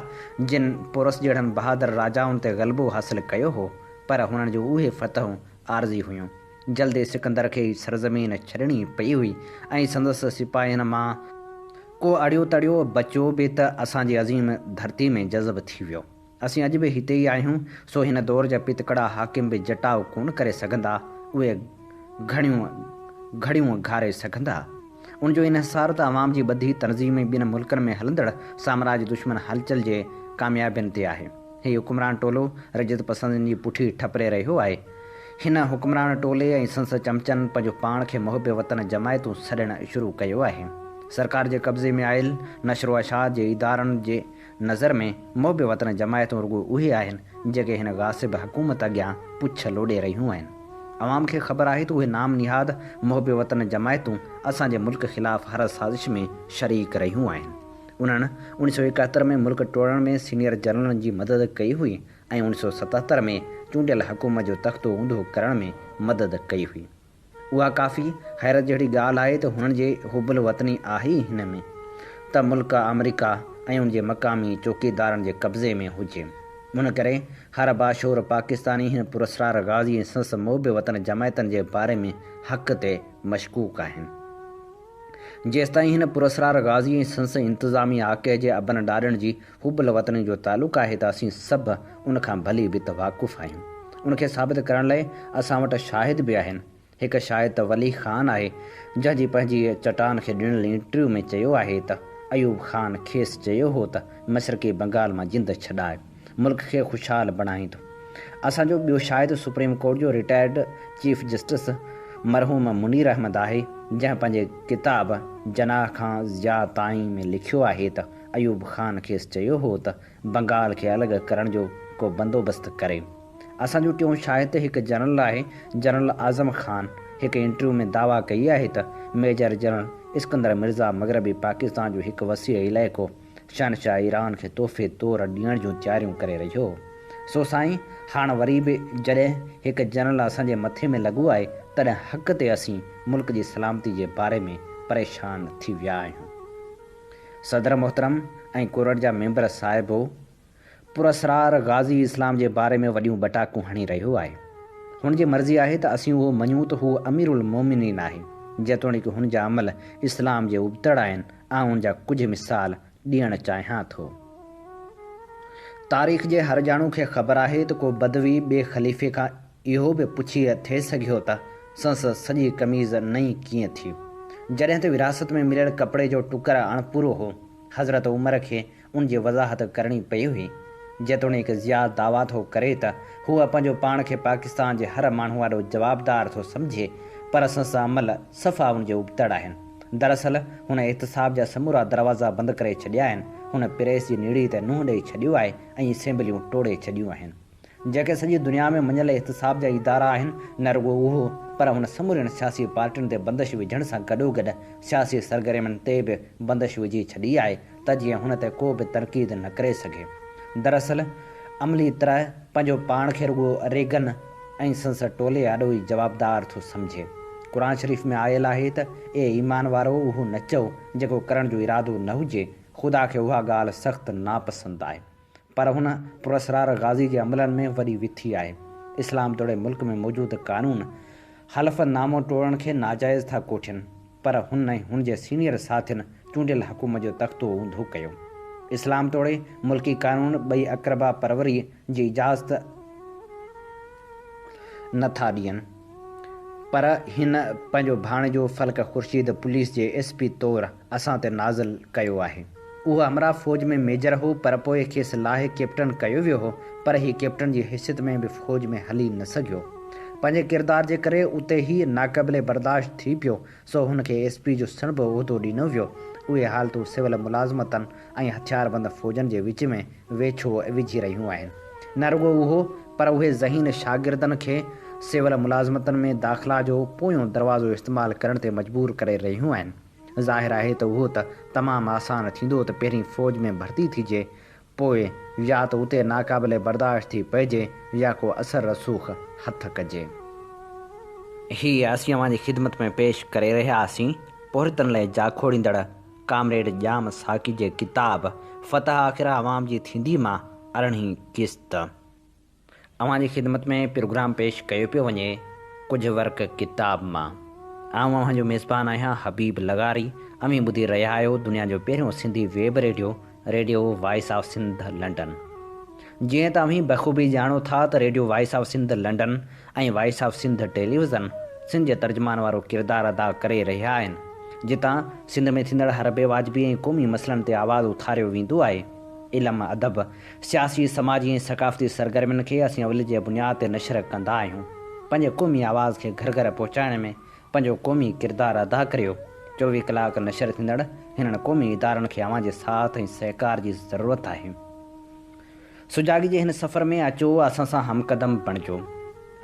جن پورس جهڙن بهادر راجائن تي غلبو حاصل ڪيو هو، پر هنن جون اهي فتحون عارضي هيون. جلد ئي سڪندر کي هي سرزمين ڇڏڻي پئي هئي ۽ سندس سپاهين مان ڪو اڙيو تڙيو بچيو به ته اسان جي عظيم ڌرتي ۾ جذب ٿي ويو. اسين اڄ به هتي ئي آهيون، سو هن دور جا پتڪڙا حاڪم به جٽاء ڪونه ڪري سگهندا، اهي گهڻيون گهڙيون گهاري سگهندا. ان جو انحصار ته عوام جي ٻڌي، تنظيم ۽ ٻين ملڪن ۾ هلندڙ سامراج دشمن هلچل جي ڪاميابين تي آهي. هي حڪمران ٽولو رجعت پسندن جي پٺي ٺپري رهيو آهي. هن حڪمران ٽولي ۽ سندس چمچن پنهنجو پاڻ کي محب وطن جماعتون سڏڻ شروع ڪيو آهي. سرڪار جي قبضي ۾ آيل نشر و اشاعت جي ادارن جي نظر ۾ محب وطن جماعتون رڳو اهي آهن، جيڪي هن غاصب حڪومت اڳيان پڇ لوڏي رهيون آهن. عوام کي خبر آهي ته اهي نام نهاد محب وطن جماعتون اسان جي ملڪ خلاف هر سازش ۾ شريڪ رهيون آهن. انهن اوڻيھ سؤ ايڪهتر ۾ ملڪ ٽوڙڻ ۾ سينيئر جنرلن جي مدد ڪئي هئي ۽ اوڻيھ سؤ ستهتر ۾ چونڊيل حڪومت جو تختو اونڌو ڪرڻ ۾ مدد ڪئي هئي. اها ڪافي حيرت جهڙي ڳالهه آهي ته هنن جي حب الوطني آهي ئي هن ۾ ته ملڪ آمريڪا ۽ ان جي مقامي چوڪيدارن جي قبضي ۾ هجي. ان ڪري هر باشعور پاڪستاني هن پراسرار غازي ۽ سندس محب وطن جماعتن جي باري ۾ حق تي مشڪوڪ آهن. جيستائين هن پراسرار غازي ۽ سندس انتظامي آقي جي ابن ڏاڏن جي حب الوطني جو تعلق آهي ته اسين سڀ ان کان ڀلي ڀت واقف آهيون. ان کي ثابت ڪرڻ لئه اسان وٽ شاهد به آهن. هڪ شاهد ته ولي خان آهي، جنهن جي پنهنجي چٽان کي ڏنل انٽرويو ۾ چيو آهي ته ايوب خان کيس چيو هو ته مشرقي بنگال مان جند ڇڏاء، ملڪ کي خوشحال بڻائيندو. اسان جو ٻيو شاهد سپريم ڪورٽ جو رٽائرڊ چيف جسٽس مرحوم منير احمد آهي، جنهن پنهنجي ڪتاب جناح کان ضياء تائين ۾ لکيو آهي ته ايوب خان کيس چيو هو ته بنگال کي الڳ ڪرڻ جو ڪو بندوبست ڪري. اسان جو ٽيون شاهد ته هڪ جنرل آهي، جنرل اعظم خان هڪ انٽرويو ۾ دعويٰ ڪئي آهي ته ميجر جنرل اسڪندر مرزا مغربي پاڪستان جو هڪ وسيع علائقو شهنشاهه ايران کي تحفي طور ڏيڻ جون تياريون ڪري رهيو هو. سو سائين، هاڻ وري به جڏهن هڪ جنرل اسان جي مٿي ۾ لڳو آهي، تڏهن حق تي اسين ملڪ جي سلامتي جي باري ۾ پريشان ٿي ويا آهيون. صدر محترم ۽ ڪورٽ جا ميمبر صاحبو! پراسرار غازي اسلام جي باري ۾ وڏيون ٻٽاڪون هڻي رهيو آهي. هن جي مرضي آهي ته اسين اهو مڃون ته هو امير المومنين آهي. جيتوڻيڪ هن جا عمل اسلام جي ابتڙ آهن، آئون ان جا ڪجهه مثال ڏيڻ چاهيان ٿو. تاريخ جي هر ڄاڻو کي خبر آهي ته ڪو بدوي ٻئي خليفي کان اهو به پڇي ٿي سگهيو ته سندس سڄي قميص نئين ڪيئن ٿي؟ جڏهن ته وراثت ۾ مليل ڪپڙي جو ٽڪر اڻپورو هو. حضرت عمر کي ان جي وضاحت ڪرڻي پئي هئي. جيتوڻيڪ ضياء دعويٰ ٿو ڪري ته هو پنهنجو پاڻ کي پاڪستان جي هر ماڻهو آڏو جوابدار ٿو سمجهي پر سندس عمل صفا ان جي ابتڙ آهن. دراصل هن احتساب جا سمورا دروازا بند ڪري ڇڏيا آهن. هن پريس جي نيڙي تي ننهن ڏئي ڇڏيو آهي ۽ اسيمبليون ٽوڙي ڇڏيون آهن. جيڪي سڄي دنيا ۾ مڃيل احتساب جا ادارا آهن، نه رڳو اهو پر هن سمورين سياسي پارٽين تي بندش وجهڻ سان گڏوگڏ سياسي سرگرمين تي به بندش وجهي ڇڏي آهي ته جيئن هن تي ڪو به تنقيد نه ڪري سگهي. دراصل عملي طرح پنهنجو پاڻ کي رڳو ريگن ۽ سندس ٽولي آڏو ئي جوابدار ٿو سمجهي. قرآن شريف ۾ آيل آهي ته اي ايمان وارؤ اهو نه چئو جيڪو ڪرڻ جو ارادو نه هجي، خدا کي اها ڳالهه سخت ناپسند آهي. پر هن پراسرار غازي جي عملن ۾ وڏي وٿي آهي. اسلام توڙي ملڪ ۾ موجود قانون حلف نامو ٽوڙڻ کي ناجائز ٿا ڪوٺين، پر هن ۽ هن جي سينيئر ساٿين چونڊيل حڪومت جو تختو اونڌو ڪيو. اسلام توڙي ملڪي قانون ٻئي اقربا پروري جي اجازت نه ٿا ڏين. پر هن پنهنجو ڀاڻيجو فلڪ خورشيد پوليس جي ايس پي طور اسان تي نازل ڪيو آهي. اهو همراهه فوج ۾ ميجر هو پر پوء کيس لاهي ڪئپٽن ڪيو ويو هو پر هي ڪئپٽن جي حيثيت ۾ به فوج ۾ هلي نه سگهيو. پنهنجي ڪردار جي ڪري اتي هي ناقابل برداشت ٿي پيو سو هن کي ايس پي جو سڻڀو عهدو ڏنو ويو اهي حالتون سول ملازمتن ۽ هٿياربند فوجن جي وچ ۾ ويڇو وجهي رهيون آهن. نه رڳو اهو پر اهي ذهين شاگردن کي سول ملازمتن ۾ داخلا جو پويون دروازو استعمال ڪرڻ تي مجبور ڪري رهيون آهن. ظاهر آهي ته اهو ته تمام آسان ٿيندو ته پهرين فوج ۾ ڀرتي ٿجي پوء يا ته اتي ناقابل برداشت ٿي پئجي يا ڪو اثر رسوخ هٿ ڪجي. هي اسين اوهان جي خدمت ۾ پيش ڪري رهيا آسين پورهيتن لئه جاکوڙيندڙ ڪامريڊ ڄام ساقي جي ڪتاب فتح آخر عوام جي ٿيندي مان ارڙهين قسط. اوهان جي خدمت ۾ پروگرام پيش ڪيو پيو وڃي ڪجهه ورق ڪتاب مان. آئون اوهان جو ميزبان آهيان حبيب لغاري. اوهين ٻڌي رهيا آهيو دنيا جو پهريون Sindhi web radio, radio voice of Sindh London. جيئن ته اوهين بخوبي ڄاڻو ٿا ته radio voice of Sindh London ۽ voice of Sindh television Sindh جي ترجمان وارو ڪردار ادا ڪري رهيا آهن جتان سنڌ ۾ ٿيندڙ هر بي واجبي ۽ قومي مسئلن تي آواز اٿاريو ويندو آهي. علم، ادب، سياسي، سماجي ۽ ثقافتي سرگرمين کي اسين اوليت جي بنياد تي نشر ڪندا آهيون. پنهنجي قومي آواز کي گهر گهر پهچائڻ ۾ پنهنجو قومي ڪردار ادا ڪريو. 24 ڪلاڪ نشر ٿيندڙ هنن قومي ادارن کي اوهان جي ساٿ ۽ سهڪار جي ضرورت آهي. سجاڳي جي هن سفر ۾ اچو اسان سان هم قدم بڻجو.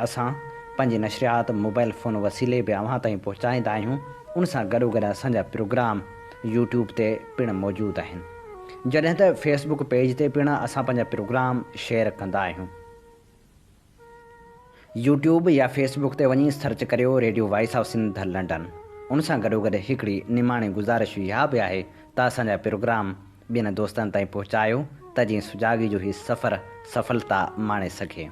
اسان پنهنجي نشريات موبائل فون وسيلي به اوهان تائين پهچائيندا آهيون ان سان گڏوگڏ اسان جا پروگرام يوٽيوب تي پڻ موجود آهن. جڏهن ته فيس بڪ پيج تي پڻ اسان پنهنجا پروگرام شيئر ڪندا آهيون. يوٽيوب يا فيس بڪ تي وڃي سرچ ڪريو radio voice of Sindh London. ان سان گڏوگڏ هڪڙي نماڻي گذارش اها به آهي ته اسان جا پروگرام ٻين دوستن تائين پهچايو ته جيئن سجاڳي جو هي سفر سڦلتا ماڻي سگهي.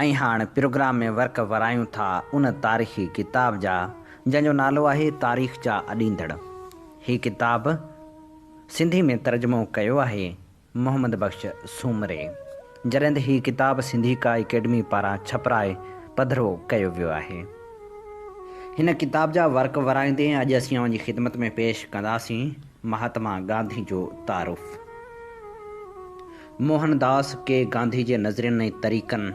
۽ هاڻ پروگرام ۾ ورق ورايون ٿا ان تاريخي ڪتاب جا جنهن جو نالو آهي تاريخ جا اڏيندڙ. هي ڪتاب سنڌي ۾ ترجمو ڪيو آهي محمد بخش سومري جڏهن ته هي ڪتاب سنڌيڪا اڪيڊمي پاران ڇپرائي پڌرو ڪيو ويو آهي. هن ڪتاب جا ورق ورائيندي اڄ اسين اوهان جي خدمت ۾ پيش ڪنداسين مهاتما گانڌي جو تعارف. موهن داس ڪي گانڌي جي نظرين ۽ طريقن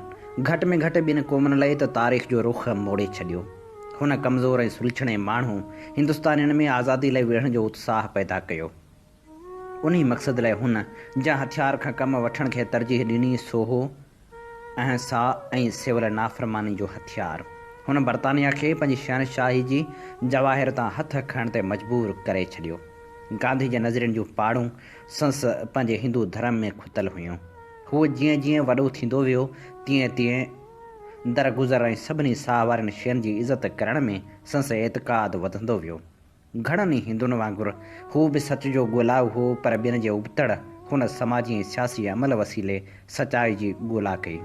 گهٽ ۾ گهٽ ٻن قومن لئي ته تاريخ جو رخ موڙي ڇڏيو. هن ڪمزور ۽ سلڇڻي ماڻهو هندستانين ۾ آزادي لئي وڙهڻ جو اتساهه پيدا ڪيو. انهي مقصد لاء هن جنهن هٿيار کان ڪم وٺڻ کي ترجيح ڏني سو هو اهنسا ۽ سول نافرماني جو هٿيار. هن برطانيا کي پنهنجي شهنشاهي جي جواهر تان هٿ کڻڻ تي مجبور ڪري ڇڏيو. گانڌي جي نظرين جون پاڙون سنس پنهنجي هندو ڌرم ۾ کتل هيون. هو جيئن جيئن وڏو ٿيندو ويو تيئن تيئن درگذر ۽ سڀني ساهه وارين شين جي عزت ڪرڻ ۾ سنس اعتقاد وڌندو ويو. گهڻن ئي هندن وانگر هو به سچ جو ڳولائو هو پر ٻين جي ابتڙ هن سماجي ۽ سياسي عمل وسيلي سچائي جي ڳولا ڪئي.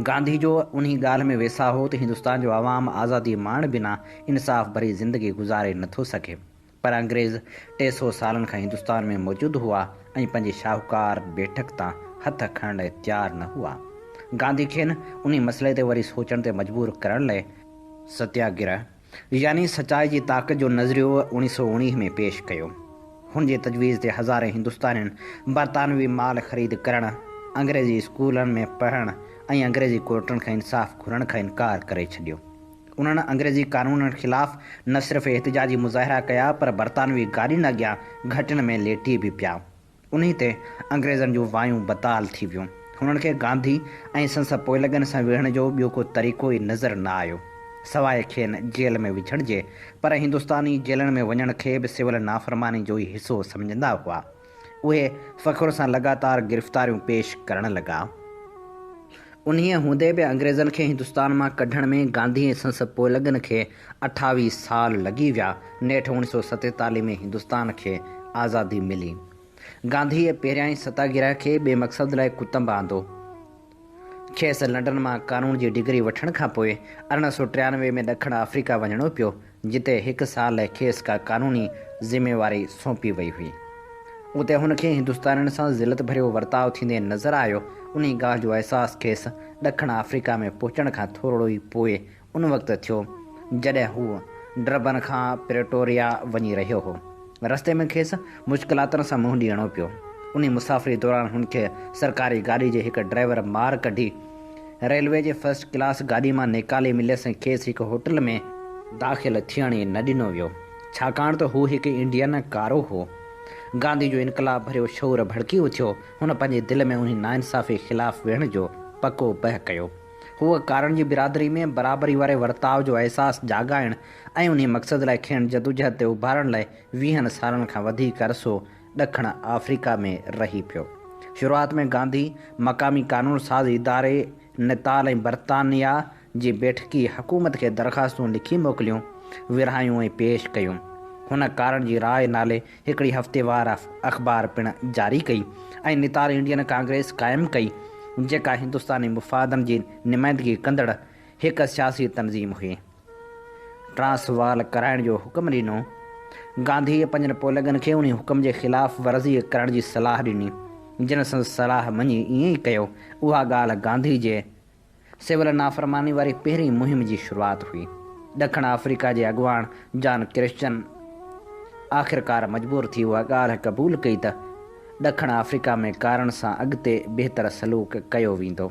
گانڌي جو انهي ڳالهه ۾ ويساهه هو ته هندستان جو عوام آزادي ماڻڻ بنا انصاف ڀري زندگي گذاري نٿو سگهي. پر انگريز 300 سالن کان هندستان ۾ موجود هئا ۽ پنهنجي شاهوڪار بيٺڪ تان هٿ کڻڻ لاء تيار نه هئا. گانڌي کين انهي مسئلي تي وري سوچڻ تي مجبور ڪرڻ لاء ستياگرهه يعني سچائي جي طاقت جو نظريو 1919 ۾ پيش ڪيو. هن جي تجويز تي هزارين هندستانين برطانوي مال خريد ڪرڻ، انگريزي اسڪولن ۾ پڙهڻ ۽ انگريزي ڪورٽن کان انصاف گهرڻ کان انڪار ڪري ڇڏيو. انهن انگريزي قانونن خلاف نه صرف احتجاجي مظاهرا ڪيا پر برطانوي گاڏين اڳيان گهٽين ۾ ليٽي به پيا. انهي تي انگريزن جون وايون بتال ٿي ويون. هنن کي گانڌي ۽ سندس پوئلڳن سان وڙهڻ جو ٻيو ڪو طريقو ئي نظر نه آيو، سواء کين جيل ۾ وجهڻ جي، پر هندستاني جيلن ۾ وڃڻ کي به سول نافرماني جو ئي حصو سمجهندا هئا. اهي فخر سان لڳاتار گرفتاريون پيش ڪرڻ لڳا. انهيء هوندي به انگريزن کي هندستان مان ڪڍڻ ۾ گانڌي ۽ سندس پوئلڳن کي 28 سال لڳي ويا. نيٺ 1947 ۾ هندستان کي آزادي ملي. گانڌيء پهريائين ستاگرهه کي ٻئي مقصد لاء ڪتنب آندو. کيس لنڊن مان قانون جي ڊگري وٺڻ کان پوء 1893 ۾ ڏکڻ آفريڪا وڃڻو پيو، جتي هڪ سال لاء کيس ڪا قانوني ذميواري سونپي وئي هئي. اتي هن کي هندستانين سان ذلت ڀريو ورتاء ٿيندي نظر آيو. انهي ڳالهه جو احساس کيس ڏکڻ آفريڪا ۾ پهچڻ کان ٿورڙو ئي پوء ان وقت ٿيو، جڏهن هو ڊربن کان پريٽوريا وڃي رهيو هو. رستي ۾ کيس مشڪلاتن سان منهن ڏيڻو پيو. انهي مسافري دوران هن کي سرڪاري گاڏي جي هڪ ڊرائيور مار ڪڍي ريلوي جي فرسٽ ڪلاس گاڏي مان نيڪالي مليس ۽ کيس هڪ هوٽل ۾ داخل ٿيڻ ئي نه ڏنو ويو. ڇاڪاڻ ته هو هڪ انڊين ڪارو هو. گانڌي جو انقلاب ڀريو شعور ڀڙڪي اٿيو. هن پنهنجي دل ۾ انهي ناانصافي خلاف ويهڻ جو پڪو پهه ڪيو. هو ڪارن جي برادري ۾ برابري واري ورتاء جو احساس جاڳائڻ ۽ انهي مقصد لاء کين جدوجهد تي اڀارڻ لاء ويهن سالن کان وڌيڪ عرصو ڏکڻ آفريڪا ۾ رهي پيو. شروعات ۾ گانڌي مقامي قانون ساز اداري نتال ۽ برطانيا جي بيٺڪي حڪومت کي درخواستون لکي موڪليون، ورهايون ۽ پيش ڪيون. هن ڪارن جي راء نالي هڪڙي هفتيوار اخبار پڻ جاري ڪئي ۽ نتال انڊين ڪانگريس قائم ڪئي، جيڪا هندستاني مفادن جي نمائندگي ڪندڙ هڪ سياسي تنظيم هئي. ٽرانسوال ڪرائڻ جو حڪم ڏنو. گانڌيء پنهنجن پوئلڳن کي انهي حڪم جي خلاف ورزي ڪرڻ جي صلاح ڏني، جن سندس صلاح مڃي ائين ئي ڪيو. اها ڳالهه گانڌي جي سول نافرماني واري پهرين مهم جي شروعات هئي. ڏکڻ آفريڪا جي اڳواڻ جان ڪرسچن آخرڪار مجبور ٿي اها ڳالهه قبول ڪئي ته ڏکڻ آفريڪا ۾ ڪارن سان اڳتي بهتر سلوڪ ڪيو ويندو.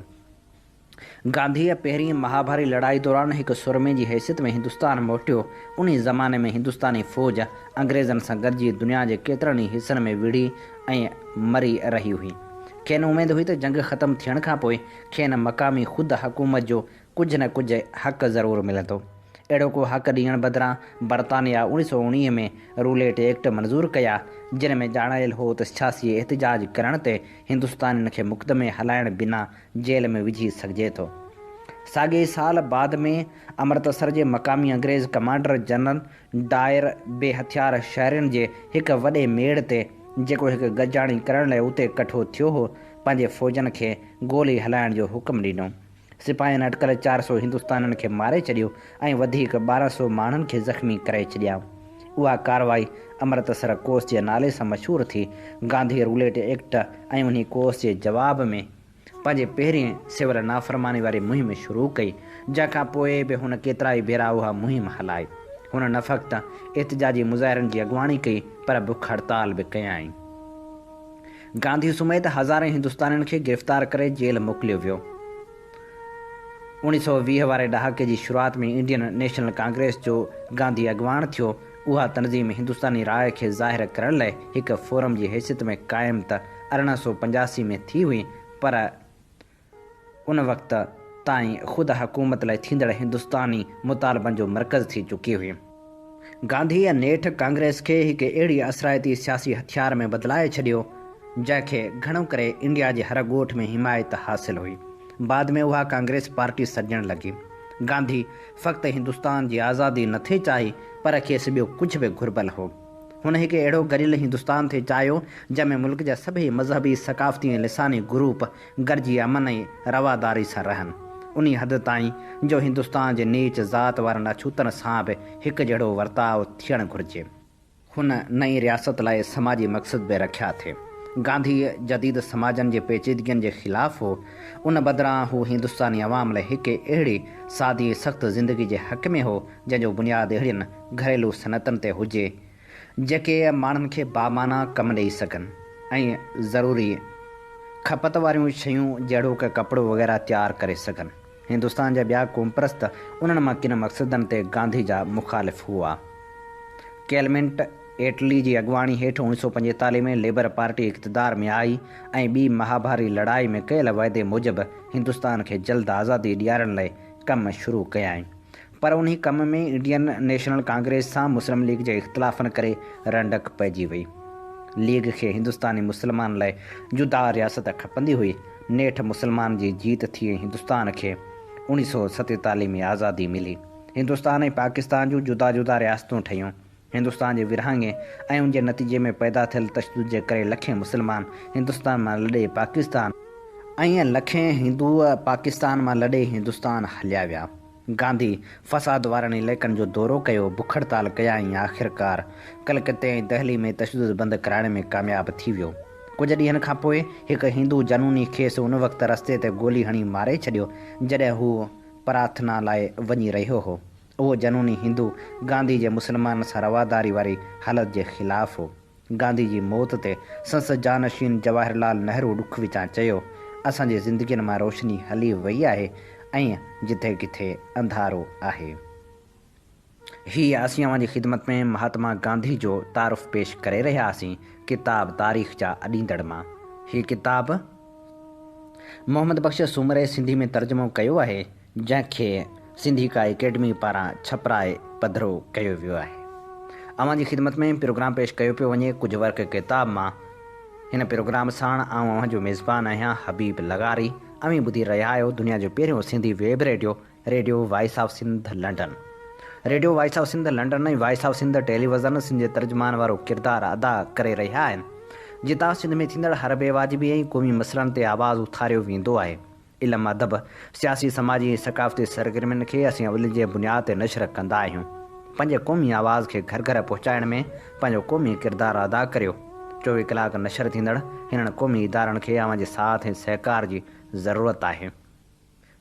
گانڌيء پهرين مهاڀاري لڙائي دوران هڪ سورمي جي حيثيت ۾ هندستان موٽيو. انهي زماني ۾ هندستاني فوج انگريزن سان گڏجي دنيا جي ڪيترن ئي حصن ۾ وڙهي ۽ مري رهي هئي. کين اميد هئي ته جنگ ختم ٿيڻ کان پوء کين مقامي خود حڪومت جو ڪجهه نه ڪجهه حق ضرور ملندو. اهڙو ڪو حق ڏيڻ بدران برطانيا 1919 ۾ روليٽ ايڪٽ منظور ڪيا، جن ۾ ڄاڻايل هو ته سياسي احتجاج ڪرڻ تي هندستانين کي مقدمي هلائڻ بنا جيل ۾ وجهي سگهجي ٿو. ساڳئي سال بعد ۾ امرتسر جي مقامي انگريز ڪمانڊر جنرل ڊائر بي هٿيار شهرين جي هڪ وڏي ميڙ تي، جيڪو هڪ گڏجاڻي ڪرڻ لاء اتي ڪٺو ٿيو هو، پنهنجي فوجن کي گولي هلائڻ جو حڪم ڏنو. سپاهين اٽڪل 400 هندستانين کي ماري ڇڏيو ۽ وڌيڪ 1200 ماڻهن کي زخمي ڪري ڇڏيا. اها ڪارروائي امرتسر ڪوس جي نالي سان مشهور ٿي. گانڌي روليٽ ايڪٽ ۽ انهي ڪوس جي جواب ۾ پنهنجي پهرين سول نافرماني واري مهم شروع ڪئي، جنهن کان پوء به هن ڪيترائي ڀيرا اها مهم هلائي. هن نه فقط احتجاجي مظاهرن جي اڳواڻي ڪئي پر بک هڙتال به ڪيائين. گانڌي سميت هزارين هندستانين کي گرفتار ڪري جيل موڪليو ويو. 1920 واري ڏهاڪي جي شروعات ۾ انڊين نيشنل ڪانگريس جو گانڌي اڳواڻ ٿيو. اها تنظيم هندستاني راء کي ظاهر ڪرڻ لاء هڪ فورم جي حيثيت ۾ قائم ته 1885 ۾ ٿي هئي پر ان وقت تائين خود حڪومت لاء ٿيندڙ هندستاني مطالبن جو مرڪز ٿي چڪي هئي. گانڌيء نيٺ ڪانگريس کي هڪ اهڙي اثرائتي سياسي هٿيار ۾ بدلائي ڇڏيو، جنهن کي گهڻو ڪري انڊيا جي هر ڳوٺ ۾ حمايت حاصل هئي. بعد ۾ اها ڪانگريس پارٽي سڏجڻ لڳي. گانڌي فقط هندستان جي آزادي نه ٿي چاهي، پر کيس ٻيو ڪجهه به گهربل هو. هن هڪ اهڙو گڏيل هندستان ٿي چاهيو، جنهن ۾ ملڪ جا سڀئي مذهبي، ثقافتي ۽ لساني گروپ گڏجي امن ۽ رواداري سان رهن. انهي حد تائين جو هندستان جي نيچ ذات وارن اڇوتن سان به هڪ جهڙو ورتاء ٿيڻ گهرجي. هن نئين رياست لاء سماجي مقصد به رکيا ٿي. گانڌي جديد سماجن جي پيچيدگين جي خلاف هو. ان بدران هو هندستاني عوام لاء هڪ اهڙي سادي ۽ سخت زندگي جي حق ۾ هو، جنهن جو بنياد اهڙين گهريلو صنعتن تي هجي، جيڪي ماڻهن کي بامعنيٰ ڪم ڏئي سگهن ۽ ضروري کپت واريون شيون جهڙوڪ ڪپڙو وغيره تيار ڪري سگهن. هندستان جا ٻيا قومپرست انهن مان ڪن مقصدن تي گانڌي جا مخالف هئا. ڪيلمنٽ ايٽلي جي اڳواڻي هيٺ 1945 ۾ ليبر پارٽي اقتدار ۾ آئي ۽ ٻي مهاڀاري لڙائي ۾ ڪيل وعدي موجب هندستان کي جلد آزادي ڏيارڻ لاء ڪم شروع ڪيائين. پر انهي ڪم ۾ انڊين نيشنل ڪانگريس سان مسلم ليگ جي اختلافن ڪري رنڊڪ پئجي وئي. ليگ کي هندستاني مسلمان لاء جدا رياست کپندي هئي. نيٺ مسلمان جي جيت ٿي ۽ هندستان کي 1947 ۾ آزادي ملي. هندستان ۽ پاڪستان جون جدا جدا رياستون ٺهيون. هندستان جي ورهاڱي ۽ ان جي نتيجي ۾ پيدا ٿيل تشدد جي ڪري لکين مسلمان هندستان مان لڏي پاڪستان ۽ لکين هندو پاڪستان مان لڏي هندستان هليا ويا. گانڌي فساد وارن علائقن جو دورو ڪيو، بک هڙتال ڪيائين ۽ آخرڪار ڪلڪتي ۽ دهلي ۾ تشدد بند ڪرائڻ ۾ ڪامياب ٿي ويو. ڪجهه ڏينهن کان پوء هڪ هندو جنوني کيس ان وقت رستي تي گولي هڻي ماري ڇڏيو، جڏهن هو پرارٿنا لاء وڃي رهيو هو. اهو جنوني هندو گانڌي جي مسلمانن سان رواداري واري هلت جي خلاف هو. گانڌي جي موت تي سنسد جانشين جواهر لال نهرو ڏک وچان چيو، اسان جي زندگين مان روشني هلي وئي آهي ۽ جٿي ڪٿي انڌارو آهي. هي اسين اوهان جي خدمت ۾ مهاتما گانڌي جو تعارف پيش ڪري رهيا هئاسين ڪتاب تاريخ جا اڏيندڙ مان. هي ڪتاب محمد بخش سومري سنڌي ۾ ترجمو ڪيو آهي، جنهن کي سنڌيڪا اڪيڊمي پاران ڇپرائي پڌرو ڪيو ويو آهي. اوهان جي خدمت ۾ پروگرام پيش ڪيو پيو وڃي ڪجهه ورق ڪتاب مان. هن پروگرام ساڻ آئون اوهان جو ميزبان آهيان حبيب لغاري. اوهين ٻڌي رهيا آهيو دنيا جو پهريون Sindhi web radio, radio voice of Sindh London. Radio voice of Sindh London ۽ voice of Sindh television Sindh جي ترجمان وارو ڪردار ادا ڪري رهيا آهن. جتان سنڌ ۾ ٿيندڙ هر بي واجبي ۽ قومي مسئلن تي آواز اٿاريو ويندو آهي. علم ادب، سياسي سماجي ۽ ثقافتي سرگرمين کي اسين اولين جي بنياد تي نشر ڪندا آهيون. پنهنجي قومي آواز کي گهر گهر پهچائڻ ۾ پنهنجو قومي ڪردار ادا ڪريو. 24 ڪلاڪ نشر ٿيندڙ هنن قومي ادارن کي اوهان جي ساٿ ۽ سهڪار جي ضرورت آهي.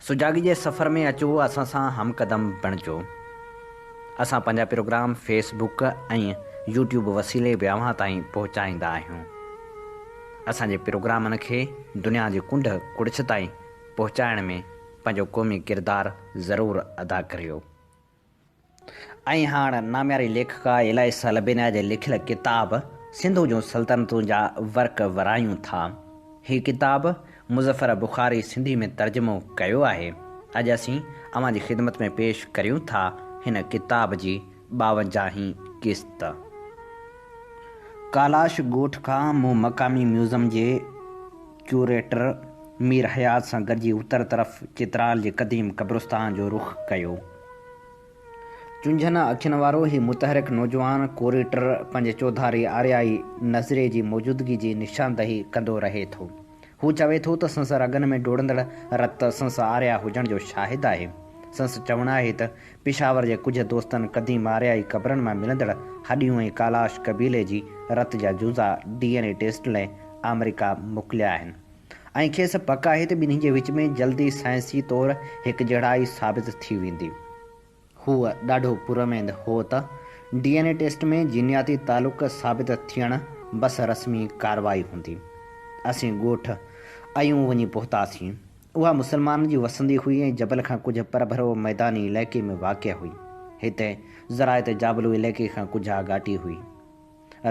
سجاڳي جي سفر ۾ اچو اسان سان هم قدم بڻجو. اسان پنهنجا پروگرام فيس بڪ ۽ يوٽيوب وسيلي به اوهان تائين پهچائيندا آهيون. اسان جي پروگرامن کي دنيا جي ڪنڊ ڪڙڇ تائين پهچائڻ ۾ پنهنجو قومي ڪردار ضرور ادا ڪريو. ۽ هاڻ نامياري ليکڪا الائسا لبينا جي لکيل ڪتاب سنڌو جون سلطنتون جا ورق ورايون ٿا. هي ڪتاب مظفر بخاري سنڌي ۾ ترجمو ڪيو آهي. اڄ اسين اوهان جي خدمت ۾ پيش ڪريون ٿا هن ڪتاب جي ٻاونجاهين قسط. ڪالاش ڳوٺ کان مون مقامي ميوزم جي ڪيوريٽر مير حيات سان گڏجي اتر طرف چترال جي قديم قبرستان جو رخ ڪيو. چونجهن اکين وارو هي متحرڪ نوجوان ڪيوريٽر پنهنجي چوڌاري آريائي نظريي جي موجودگي جي نشاندهي ڪندو رهي ٿو. هو چوي ٿو ته سنس رڳن ۾ ڊوڙندڙ رت سنس آريا هجڻ جو شاهد آهي. سنس چوڻ آهي ته پشاور جي ڪجهه دوستن قديم آريائي قبرن مان ملندڙ هڏيون ۽ ڪالاش قبيلي جي رت جا جزا ڊي اين اي ٽيسٽ لاء آمريڪا موڪليا آهن ۽ کيس پڪ آهي ته ٻنهي جي وچ ۾ جلدي سائنسي طور هڪجهڙائي ثابت ٿي ويندي. هو ڏاڍو پراميد هو ته ڊي اين اي ٽيسٽ ۾ جينياتي تعلق ثابت ٿيڻ بس رسمي ڪارروائي هوندي. اسين ڳوٺ ايون وڃي پهتاسين. اها مسلمانن جي وسندي هئي ۽ جبل کان ڪجهه پرڀرو ميداني علائقي ۾ واقع هئي. هتي زراعت جابلو علائقي کان ڪجهه آڳاٽي هئي.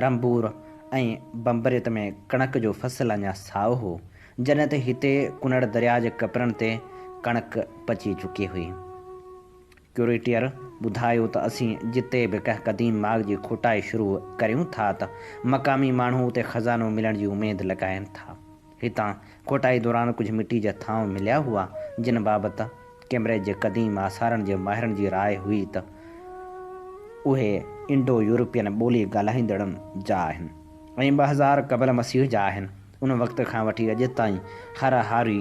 رنبور ۽ بمبريت ۾ ڪڻڪ جو فصل اڃا سائو هو، جڏهن ته هتي ڪنڙ درياء جي ڪپرن تي ڪڻڪ پچي چڪي هئي. ڪيوريٽر ٻڌايو ته اسين جتي به ڪنهن قديم ماڳ جي کوٽائي شروع ڪريون ٿا ته مقامي ماڻهو اتي خزانو ملڻ جي اميد لڳائين ٿا. هتان کوٽائي دوران ڪجهه مٽي جا ٿانو مليا هئا، جن بابت ڪيمبرج جي قديم آثارن جي ماهرن جي راء هئي ته اهي انڊو يورپين ٻولي ڳالهائيندڙن جا آهن ۽ 2000 قبل مسيح جا آهن. ان وقت کان وٺي اڄ تائين هر هاري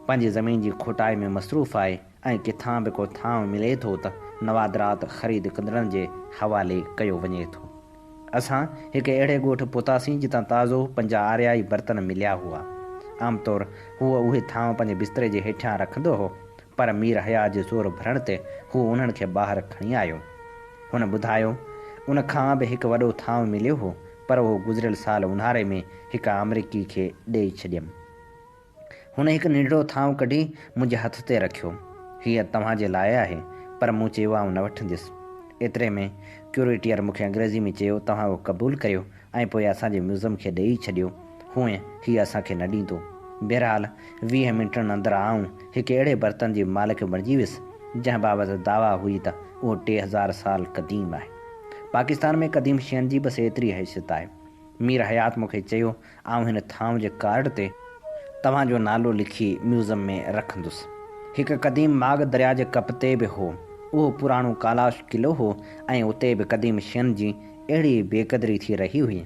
پنهنجي زمين جي کوٽائي ۾ مصروف آهي ۽ ڪٿان به ڪو ٿانء ملي ٿو ته نوادرات خريد ڪندڙن جي حوالي ڪيو وڃي ٿو. اسان هڪ اهڙي ڳوٺ پهتاسين جتان تازو 50 آريائي برتن مليا هئا. عام طور هو اهي ٿانء پنهنجي بستري جي هيٺيان رکندو هو، پر مير حيات جي زور ڀرڻ تي هو انهن کي ٻاهر کڻي آيو. هن ٻڌايو، ان کان به هڪ وڏو ٿانء مليو هو، پر اهو گذريل سال اونهاري ۾ هڪ آمريڪي کي ڏيئي ڇڏيم. هن هڪ ننڍڙو ٿانء ڪڍي منهنجي هٿ تي رکيو. هيء توهان جي لاء آهي، پر مون چيو آئون نه وٺنديس. ايتري ۾ ڪيوريٽر مون کي انگريزي ۾ چيو توهان اهو قبول ڪريو ۽ پوء اسان جي ميوزم کي ڏيئي ڇڏيو، هونئن هيء اسان کي نه ڏيندو. بهرحال 20 منٽن اندر آئون هڪ اهڙي برتن جي مالڪ بڻجي ويس، جنهن بابت دعويٰ هئي ته اهو 3000 سال قديم آهي. پاڪستان ۾ قديم شين جي بس ايتري حيثيت آهي. مير حيات مون کي چيو، آئون هن ٿانو جي ڪارڊ تي توهان جو نالو لکي ميوزم ۾ رکندس. هڪ قديم ماڳ درياء جي ڪپ تي به هو. اهو پراڻو ڪالاش قلعو هو ۽ اتي به قديم شين جي اهڙي ئي بيقدري ٿي رهي هئي.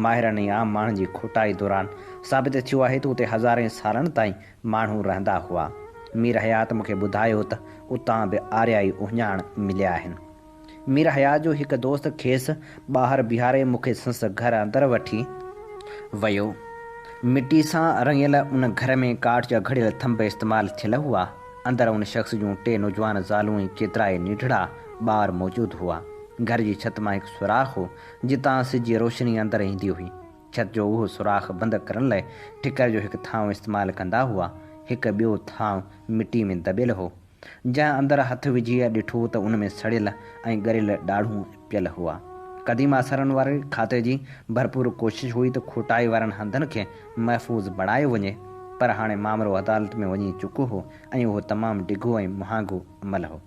ماهرن ۽ عام ماڻهن جي کوٽائي دوران ثابت ٿيو آهي ته اتي هزارين سالن تائين ماڻهو رهندا هئا. مير حيات مون کي ٻڌايو ته اتان به آريائي اهڃاڻ مليا آهن. مير حيات جو هڪ دوست کيس ٻاهر بيهاري مون کي سنس گهر اندر وٺي ويو. مٽي سان رڱيل ان گهر ۾ ڪاٺ جا گهڙيل ٿنڀ استعمال ٿيل هئا. اندر ان شخص جون ٽي نوجوان زالون ۽ ڪيترائي ننڍڙا ٻار موجود هئا. گهر جي ڇت مان هڪ سوراخ هو، جتان سج جي روشني اندر ايندي هئي. ڇت جو اهو سوراخ بند ڪرڻ لاء ٺڪر جو هڪ ٿانء استعمال ڪندا هئا. هڪ ٻيو ٿانء مٽي ۾ دٻيل هو. جنهن اندر هٿ وجهي ڏٺو ته ان ۾ سڙيل ۽ ڳريل ڏاڙهون پيل هئا. قديم آثارن واري کاتي جي ڀرپور ڪوشش هئي ته کوٽائي وارن هنڌن کي محفوظ بڻايو وڃي، پر هاڻي مامرو عدالت ۾ وڃي چڪو هو ۽ اهو تمام ڊگهو ۽ مهانگو عمل هو.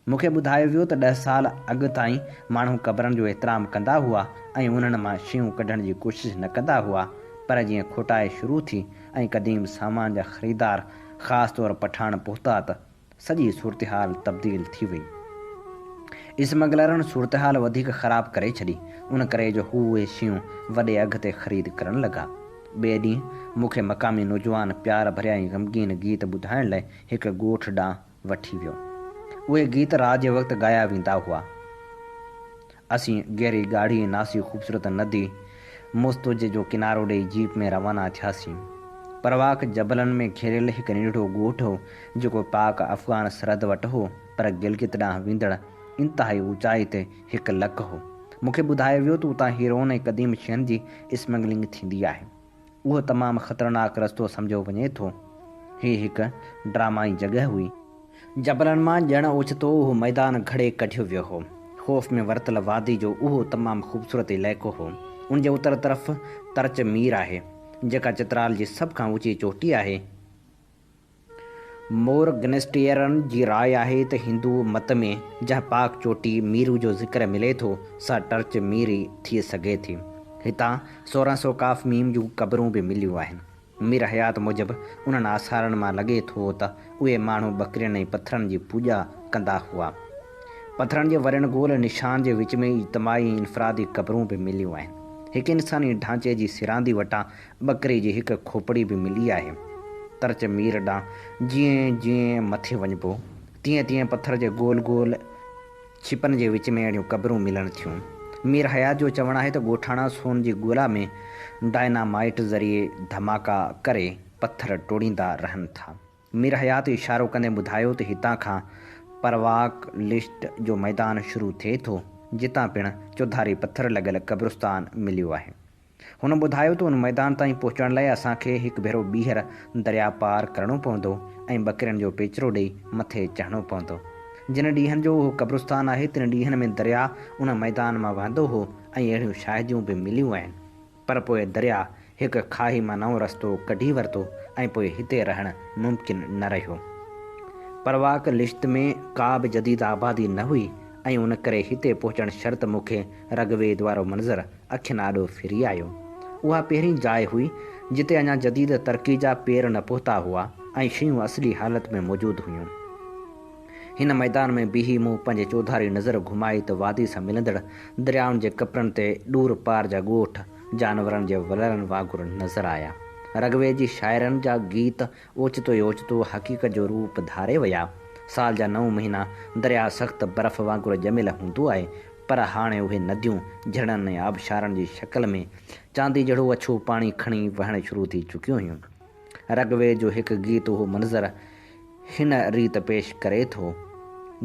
مون کي ٻڌايو ويو ته ڏهه سال اڳ تائين ماڻهو قبرن جو احترام ڪندا هئا ۽ انهن مان شيون ڪڍڻ جي ڪوشش نه ڪندا هئا پر جيئن کوٽائي شروع ٿي ۽ قديم سامان جا خريدار خاص طور پٺاڻ پهتا ته سڄي صورتحال تبديل ٿي وئي. اسمگلرن صورتحال وڌيڪ خراب ڪري ڇڏي ان ڪري جو هو اهي شيون وڏي اگهه تي خريد ڪرڻ لڳا. ٻئي ڏينهن مون کي مقامي نوجوان پيار ڀريا ۽ غمگين گيت ٻڌائڻ لاء هڪ ڳوٺ ڏانهن وٺي ويو. اهي گيت رات جي وقت ڳايا ويندا هئا. اسين گهري ڳاڙهي ۽ ناسي خوبصورت ندي مستوج جو ڪنارو ڏيئي جيپ ۾ روانا ٿياسين. پرواڪ جبلن ۾ گهيريل هڪ ننڍڙو ڳوٺ هو، جيڪو پاڪ افغان سرحد وٽ هو، پر گلگت ڏانهن ويندڙ انتهائي اوچائي تي هڪ لڪ هو. مون کي ٻڌايو ويو ته اتان هيروئن ۽ قديم شين جي اسمگلنگ ٿيندي آهي. اهو تمام خطرناڪ رستو سمجهيو وڃي ٿو. هي هڪ ڊرامائي جڳهه هئي. جبلن مان ڄڻ اوچتو اهو ميدان گهڙي ڪڍيو ويو هو. خوف ۾ ورتل وادي جو اهو تمام خوبصورت علائقو هو. ان جي اتر طرف ترچ مير آهي، جيڪا چترال جي سڀ کان اوچي چوٽي آهي. مورگنسٽيئرن جي راء آهي ته هندو مت ۾ جنهن پاڪ چوٽي ميرو جو ذڪر ملي ٿو، سا ٽرچ مير ئي ٿي سگهي ٿي. هتان 16 سو ڪاف ميم جون قبرون به مليون آهن. مير حيات موجب انهن آثارن مان لڳي ٿو ته اهي ماڻهو ٻڪرين ۽ پٿرن جي پوڄا ڪندا هئا. پٿرن جي وڏن گول نشان جي وچ ۾ اجتماعي ۽ انفرادي قبرون به مليون آهن. هڪ انساني ڍانچي جي سيراندي وٽان ٻڪري جي هڪ کوپڙي به ملي آهي. ترچ مير ڏانهن جيئن جيئن مٿي وڃبو، تيئن تيئن پٿر جي گول گول ڇپن جي وچ ۾ اهڙيون قبرون ملن ٿيون. مير حيات جو چوڻ آهي ته ڳوٺاڻا سون جي ڳولا ۾ ڊائنامائيٽ ذريعي ڌماڪا ڪري پٿر ٽوڙيندا رهن ٿا. مير حيات اشارو ڪندي ٻڌايو ته هتان کان پرواڪ لشٽ جو ميدان شروع ٿئي ٿو، جتان پڻ چوڌاري پٿر لڳل قبرستان مليو آهي. هن ٻڌايو ته ان ميدان تائين پهچڻ لاء اسان کي هڪ ڀيرو ٻيهر درياء پار ڪرڻو پوندو ۽ ٻڪرين جو پيچرو ڏئي مٿي چڙهڻو پوندو. جن ڏينهن جو اهو قبرستان آهي تن ڏينهن ۾ درياء ان ميدان مان وهندو هو ۽ اهڙيون شاهديون به مليون آهن. پر پوء درياء هڪ کاهي مان نئون رستو ڪڍي ورتو ۽ پوء هتي رهڻ ممڪن نه رهيو. پرواڪ لشت ۾ ڪا به جديد آبادي نه هئي ۽ ان ڪري هتي پهچڻ شرط مون کي رگ ويد وارو منظر اکين آڏو ڦري آيو. اها پهرين جاء هئي، جتي اڃا جديد ترقي جا پير نه پهتا هئا ۽ شيون اصلي حالت ۾ موجود هيون. هن ميدان ۾ بيهي مون پنهنجي چوڌاري نظر گهمائي ته وادي سان ملندڙ دريائن جي ڪپرن تي ڏور پار جا ڳوٺ جانورن جي ولرن وانگر نظر آيا. رگ ويد جي شاعرن جا گيت اوچتو ئي اوچتو حقيقت جو روپ ڌاري ويا. سال جا نو مهينا درياء سخت برف وانگر ڄميل هوندو آهي، پر هاڻي اهي نديون جهرڻن ۽ آبشارن جي شڪل ۾ چاندي جهڙو اڇو پاڻي کڻي وهڻ شروع ٿي چڪيون هيون. رگ ويد جو هڪ گيت اهو منظر هن ريت پيش ڪري ٿو.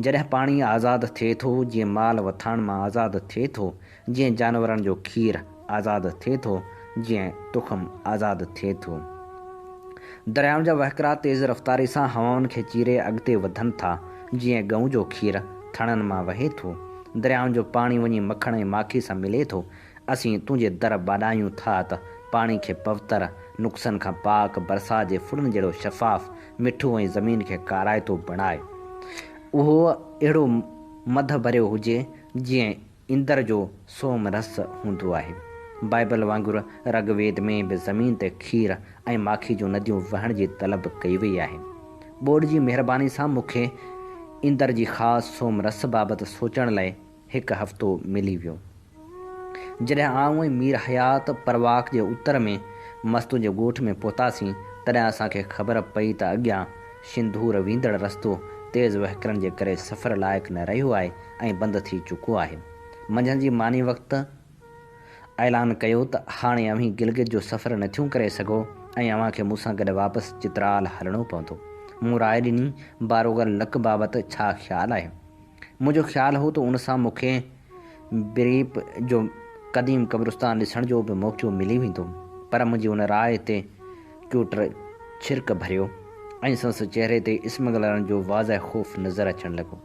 جڏهن پاڻي آزاد ٿئي ٿو، جيئن مال وٿاڻ مان آزاد ٿئي ٿو، جيئن جانورن جو کير آزاد ٿئي ٿو، جيئن تخم آزاد ٿئي ٿو. دريائن جا وهڪرا تيز رفتاري سان هوائن کي چيري اڳتي وڌن ٿا، جيئن ڳئون جو کير ٿڻن مان وهي ٿو. دريائن جو پاڻي وڃي مکڻ ۽ ماکي سان ملي ٿو. اسين تنهنجي در ٻاڏايون ٿا ته پاڻي کي پوتر، نقصن کان پاڪ، برسات جي ڦڙن جهڙو شفاف، مٺو ۽ زمين کي ڪارائتو بڻاء. اهو اهڙو مڌ ڀريو هجي، جيئن اندر جو سوم رس هوندو آهي. بائيبل وانگر رگ ويد ۾ به زمين تي کير ۽ ماکي جون نديون وهڻ جي طلب ڪئي وئي آهي. ٻوڏ جي مهرباني سان مون کي اندر جي خاص سوم رس بابت سوچڻ لاء هڪ هفتو ملي ويو. جڏهن آئون ۽ مير حيات پرواڪ جي اتر ۾ مستون جي ڳوٺ ۾ پهتاسين، تڏهن اسان کي خبر پئي ته اڳيان شنڌور ويندڙ رستو تيز وهڪرن جي ڪري سفر لائق نه رهيو آهي ۽ بند ٿي چڪو آهي. منجهند جي ماني وقت اعلان ڪيو ته هاڻي اوهين گلگت جو سفر نٿيون ڪري سگهو ۽ اوهان کي مون سان گڏ واپس چترال هلڻو پوندو. مون راء ڏني، باروغل لڪ بابت ڇا خيال آهي؟ منهنجو خيال هو ته ان سان مون کي بريپ جو قديم قبرستان ڏسڻ جو به موقعو ملي ويندو، پر منهنجي ان راء تي ڪيوٽر ڇرڪ ڀريو. ۽ سندس چهري تي اسمگلرن جو واضح خوف نظر اچڻ لڳو.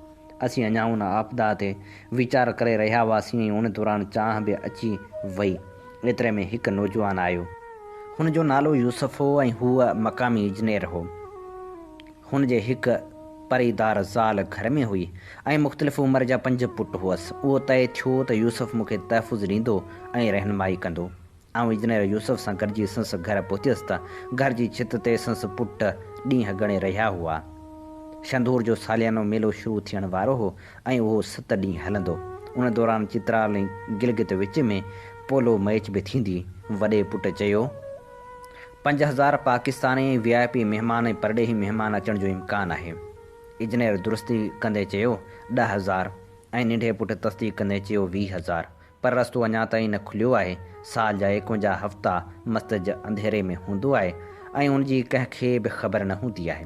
اسين اڃا ان آپدا تي ويچار ڪري رهيا هئاسين ۽ ان دوران چانهه به اچي وئي. ايتري ۾ هڪ نوجوان آيو. هن جو نالو يوسف هو ۽ هو مقامي اجنير هو. هن جي هڪ پريدار زال گهر ۾ هئي ۽ مختلف عمر جا پنج پٽ هئس. اهو طئي ٿيو ته يوسف مون کي تحفظ ڏيندو ۽ رهنمائي ڪندو. آئون اجنير يوسف سان گڏجي سندس گهر پهتيس ته گهر جي ڇت تي سندس پٽ ڏينهن ڳڻي رهيا هئا. شندور جو ساليانو ميلو شروع ٿيڻ وارو هو ۽ اهو ست ڏينهن هلندو. ان دوران چترال ۽ گلگت وچ ۾ پولو مئچ به ٿيندي. وڏي پٽ چيو. 5000 پاڪستاني ۽ وي آء پي مهمان ۽ پرڏيهي مهمان اچڻ جو امڪان آهي. اجنير درستي ڪندي چيو، 10,000 ۽ ننڍي پٽ تصديق ڪندي چيو، 20,000. پر رستو اڃا تائين نه کليو آهي. سال جا 51 هفتا مستج انڌيري ۾ هوندو آهي ۽ ان جي ڪنهن کي به خبر نه هوندي آهي.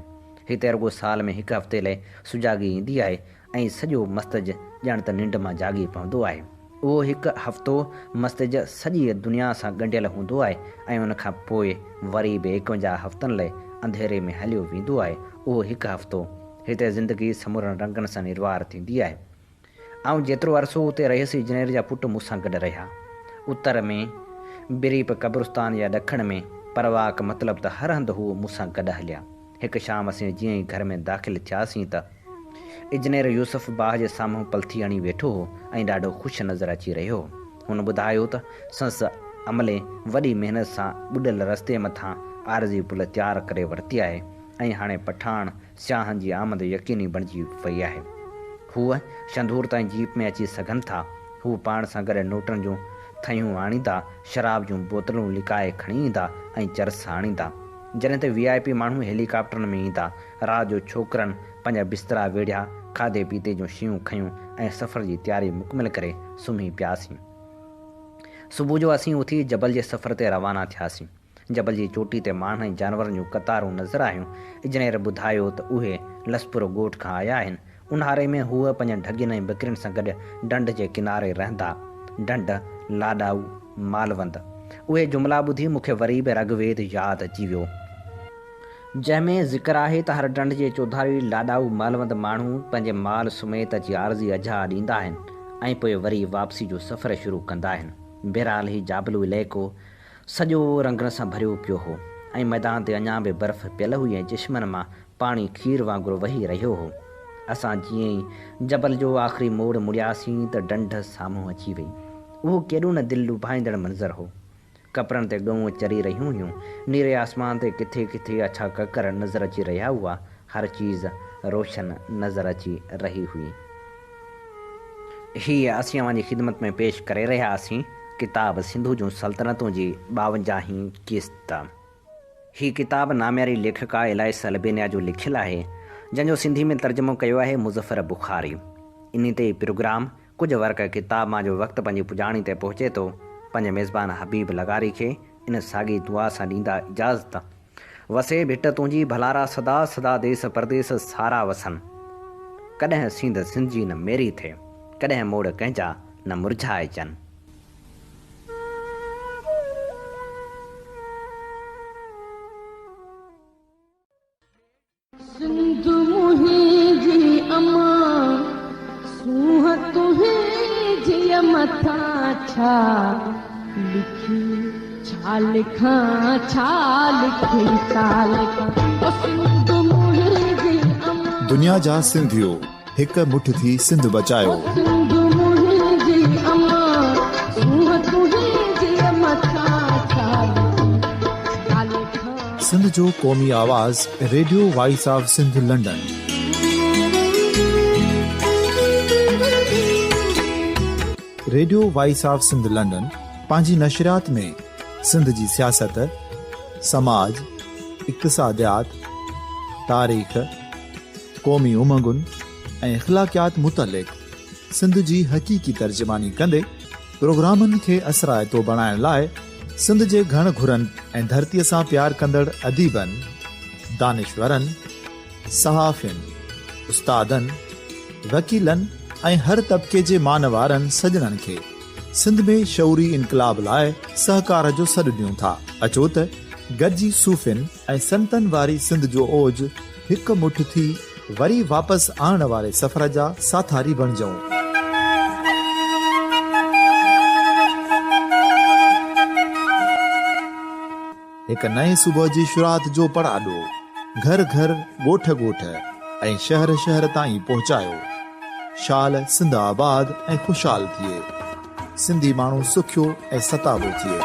هتي رڳو سال ۾ هڪ هفتي لئه سجاڳي ايندي آهي ۽ سڄو مستج ڄڻ ته ننڊ مان جاڳي پوندو آهي. اهو هڪ هفتو مستج سڄيء دنيا سان ڳنڍيل هوندو آهي ۽ ان کان پوء وري به 51 هفتن لئه انڌيري ۾ هليو ويندو آهي. اهو هڪ هفتو هتي زندگي سمورن رنگن سان نروار ٿيندي آهي. آئون جيترو عرصو اتي رهيس اجنير جا پٽ مون سان گڏ رهيا. اتر ۾ بريپ قبرستان يا ڏکڻ ۾ پرواڪ مطلب ته هر هنڌ هو مون سان گڏ هليا. هڪ شام اسين جيئن ئي گهر ۾ داخل ٿياسين ته اجنير يوسف باهه جي سامهون پلٿي هڻي ويٺو هو ۽ ڏاڍو خوش نظر اچي رهيو هو. هن ٻڌايو ته سندس عملي وڏي محنت سان ٻڏل رستي مٿان عارضي پل تيار ڪري ورتي آهي ۽ هاڻي پٺاڻ سياحن جي آمد يقيني بڻجي وئي آهي. هو شندور تائين جيپ ۾ اچي سگهن ٿا. هو پاڻ سان گڏ نوٽن جون ٿهيون آڻيندا، شراب جون بوتلون لڪائي کڻي ايندا ۽ چرس آڻيندا. جڏهن ته وي آء پي ماڻهو هيلي ڪاپٽرن ۾ ايندا. رات جو ڇوڪرن پنهنجا بسترا ويڙهيا، کاڌي پيتي جون شيون کنيون ۽ سفر جي تياري مڪمل ڪري سمهي پياسين. صبح جو اسين اٿي جبل جي سفر تي روانا ٿياسين. جبل جي چوٽي تي ماڻهن ۽ جانورن جون قطارون نظر آيون. اجنير ٻڌايو ته اهي لسپور ڳوٺ کان آيا آهن. اونهاري ۾ هو پنهنجن ڍڳين ۽ ٻڪرين سان گڏ ڍنڍ جي ڪناري رهندا. ڍنڍ، لاڏائو، مالوند. اهي جملا ٻڌي مون کي وري به رگ ويد ياد اچي ويو. جنهن ۾ ذڪر آهي ته هر ڍنڍ جي چوڌاري لاڏائو مالوند ماڻهو پنهنجي مال سميت اچي عارضي اجها ڏيندا آهن ۽ پوء وري واپسي جو سفر شروع ڪندا آهن. بهرحال هي جابلو علائقو سڄو رنگن سان ڀريو پيو هو ۽ ميدان تي اڃا به برف پيل هئي ۽ چشمن مان پاڻي کير وانگر وهي رهيو هو. اسان جيئن ئي جبل جو آخري موڙ مڙياسين ته ڍنڍ سامهون اچي وئي. اهو ڪيڏو نه دل لڀائيندڙ منظر هو. ڪپرن تي ڳئون چري رهيون هيون. نيري آسمان تي ڪٿي ڪٿي اڇا ڪڪر نظر اچي رهيا هئا. هر چيز روشن نظر اچي رهي هئي. هيء اسين اوهان جي خدمت ۾ پيش ڪري رهيا آسين ڪتاب سنڌو جون سلطنتون جي ٻاونجاهين قسط. هي ڪتاب نامياري ليکڪا الائس البينيا جو لکيل آهي، جنهن جو سنڌي ۾ ترجمو ڪيو آهي مظفر بخاري. انهي تي ئي پروگرام ڪجهه ورق ڪتاب مان جو وقت پنهنجي پڄاڻي تي پهچي ٿو، پنهنجي ميزبان حبيب لغاري کي ان ساڳي دعا سان ڏيندا اجازت. وسي ڀٽ تنهنجي ڀلارا سدا سدا ديس پرديس سارا وسن. ڪڏهن سينڌ سنڌجي نه ميري ٿئي، ڪڏهن موڙ ڪنهن جا نه مرجهائجن. سنڌ منهنجي امان، سونهن تنهنجيء مٿان ڇا لکي ڇا لکان ڇا لکي ڇا لکان او سنڌ منهنجي امان. دنيا جا سنڌيو هڪ مٺ ٿي سنڌ بچايو. او سنڌ منهنجي امان، سونهن تنهنجيء مٿان ڇا لکي ڇا لکان. سنڌ جو قومي آواز radio voice of Sindh London. Radio voice of Sindh London پنهنجي نشريات ۾ سنڌ جي سياست، سماج، اقتصاديات، تاريخ، قومي امنگن ۽ اخلاقيات متعلق سنڌ جي حقيقي ترجماني ڪندي پروگرامن کي اثرائتو بڻائڻ لاء سنڌ جي گهڻ گهرن ۽ ڌرتيء سان پيار ڪندڙ اديبن، دانشورن، صحافين، استادن، وڪيلن ۽ هر طبقي جي مان وارن سڄڻن کي سنڌ ۾ شعوري انقلاب لاء سهڪار جو سڏ ڏيون ٿا. اچو ته گڏجي صوفين ۽ سنتن واري سنڌ جو اوج هڪ مٺ ٿي وري واپس آڻڻ واري سفر جا ساٿاري بڻجون. هڪ نئين صبح جي شروعات جو پڙاڏو گهر گهر، ڳوٺ ڳوٺ ۽ شهر شهر تائين پهچايو. شال سنڌ آباد ۽ خوشحال ٿئي. سنڌي ماڻهو سکيو ۽ ستابو ٿئي.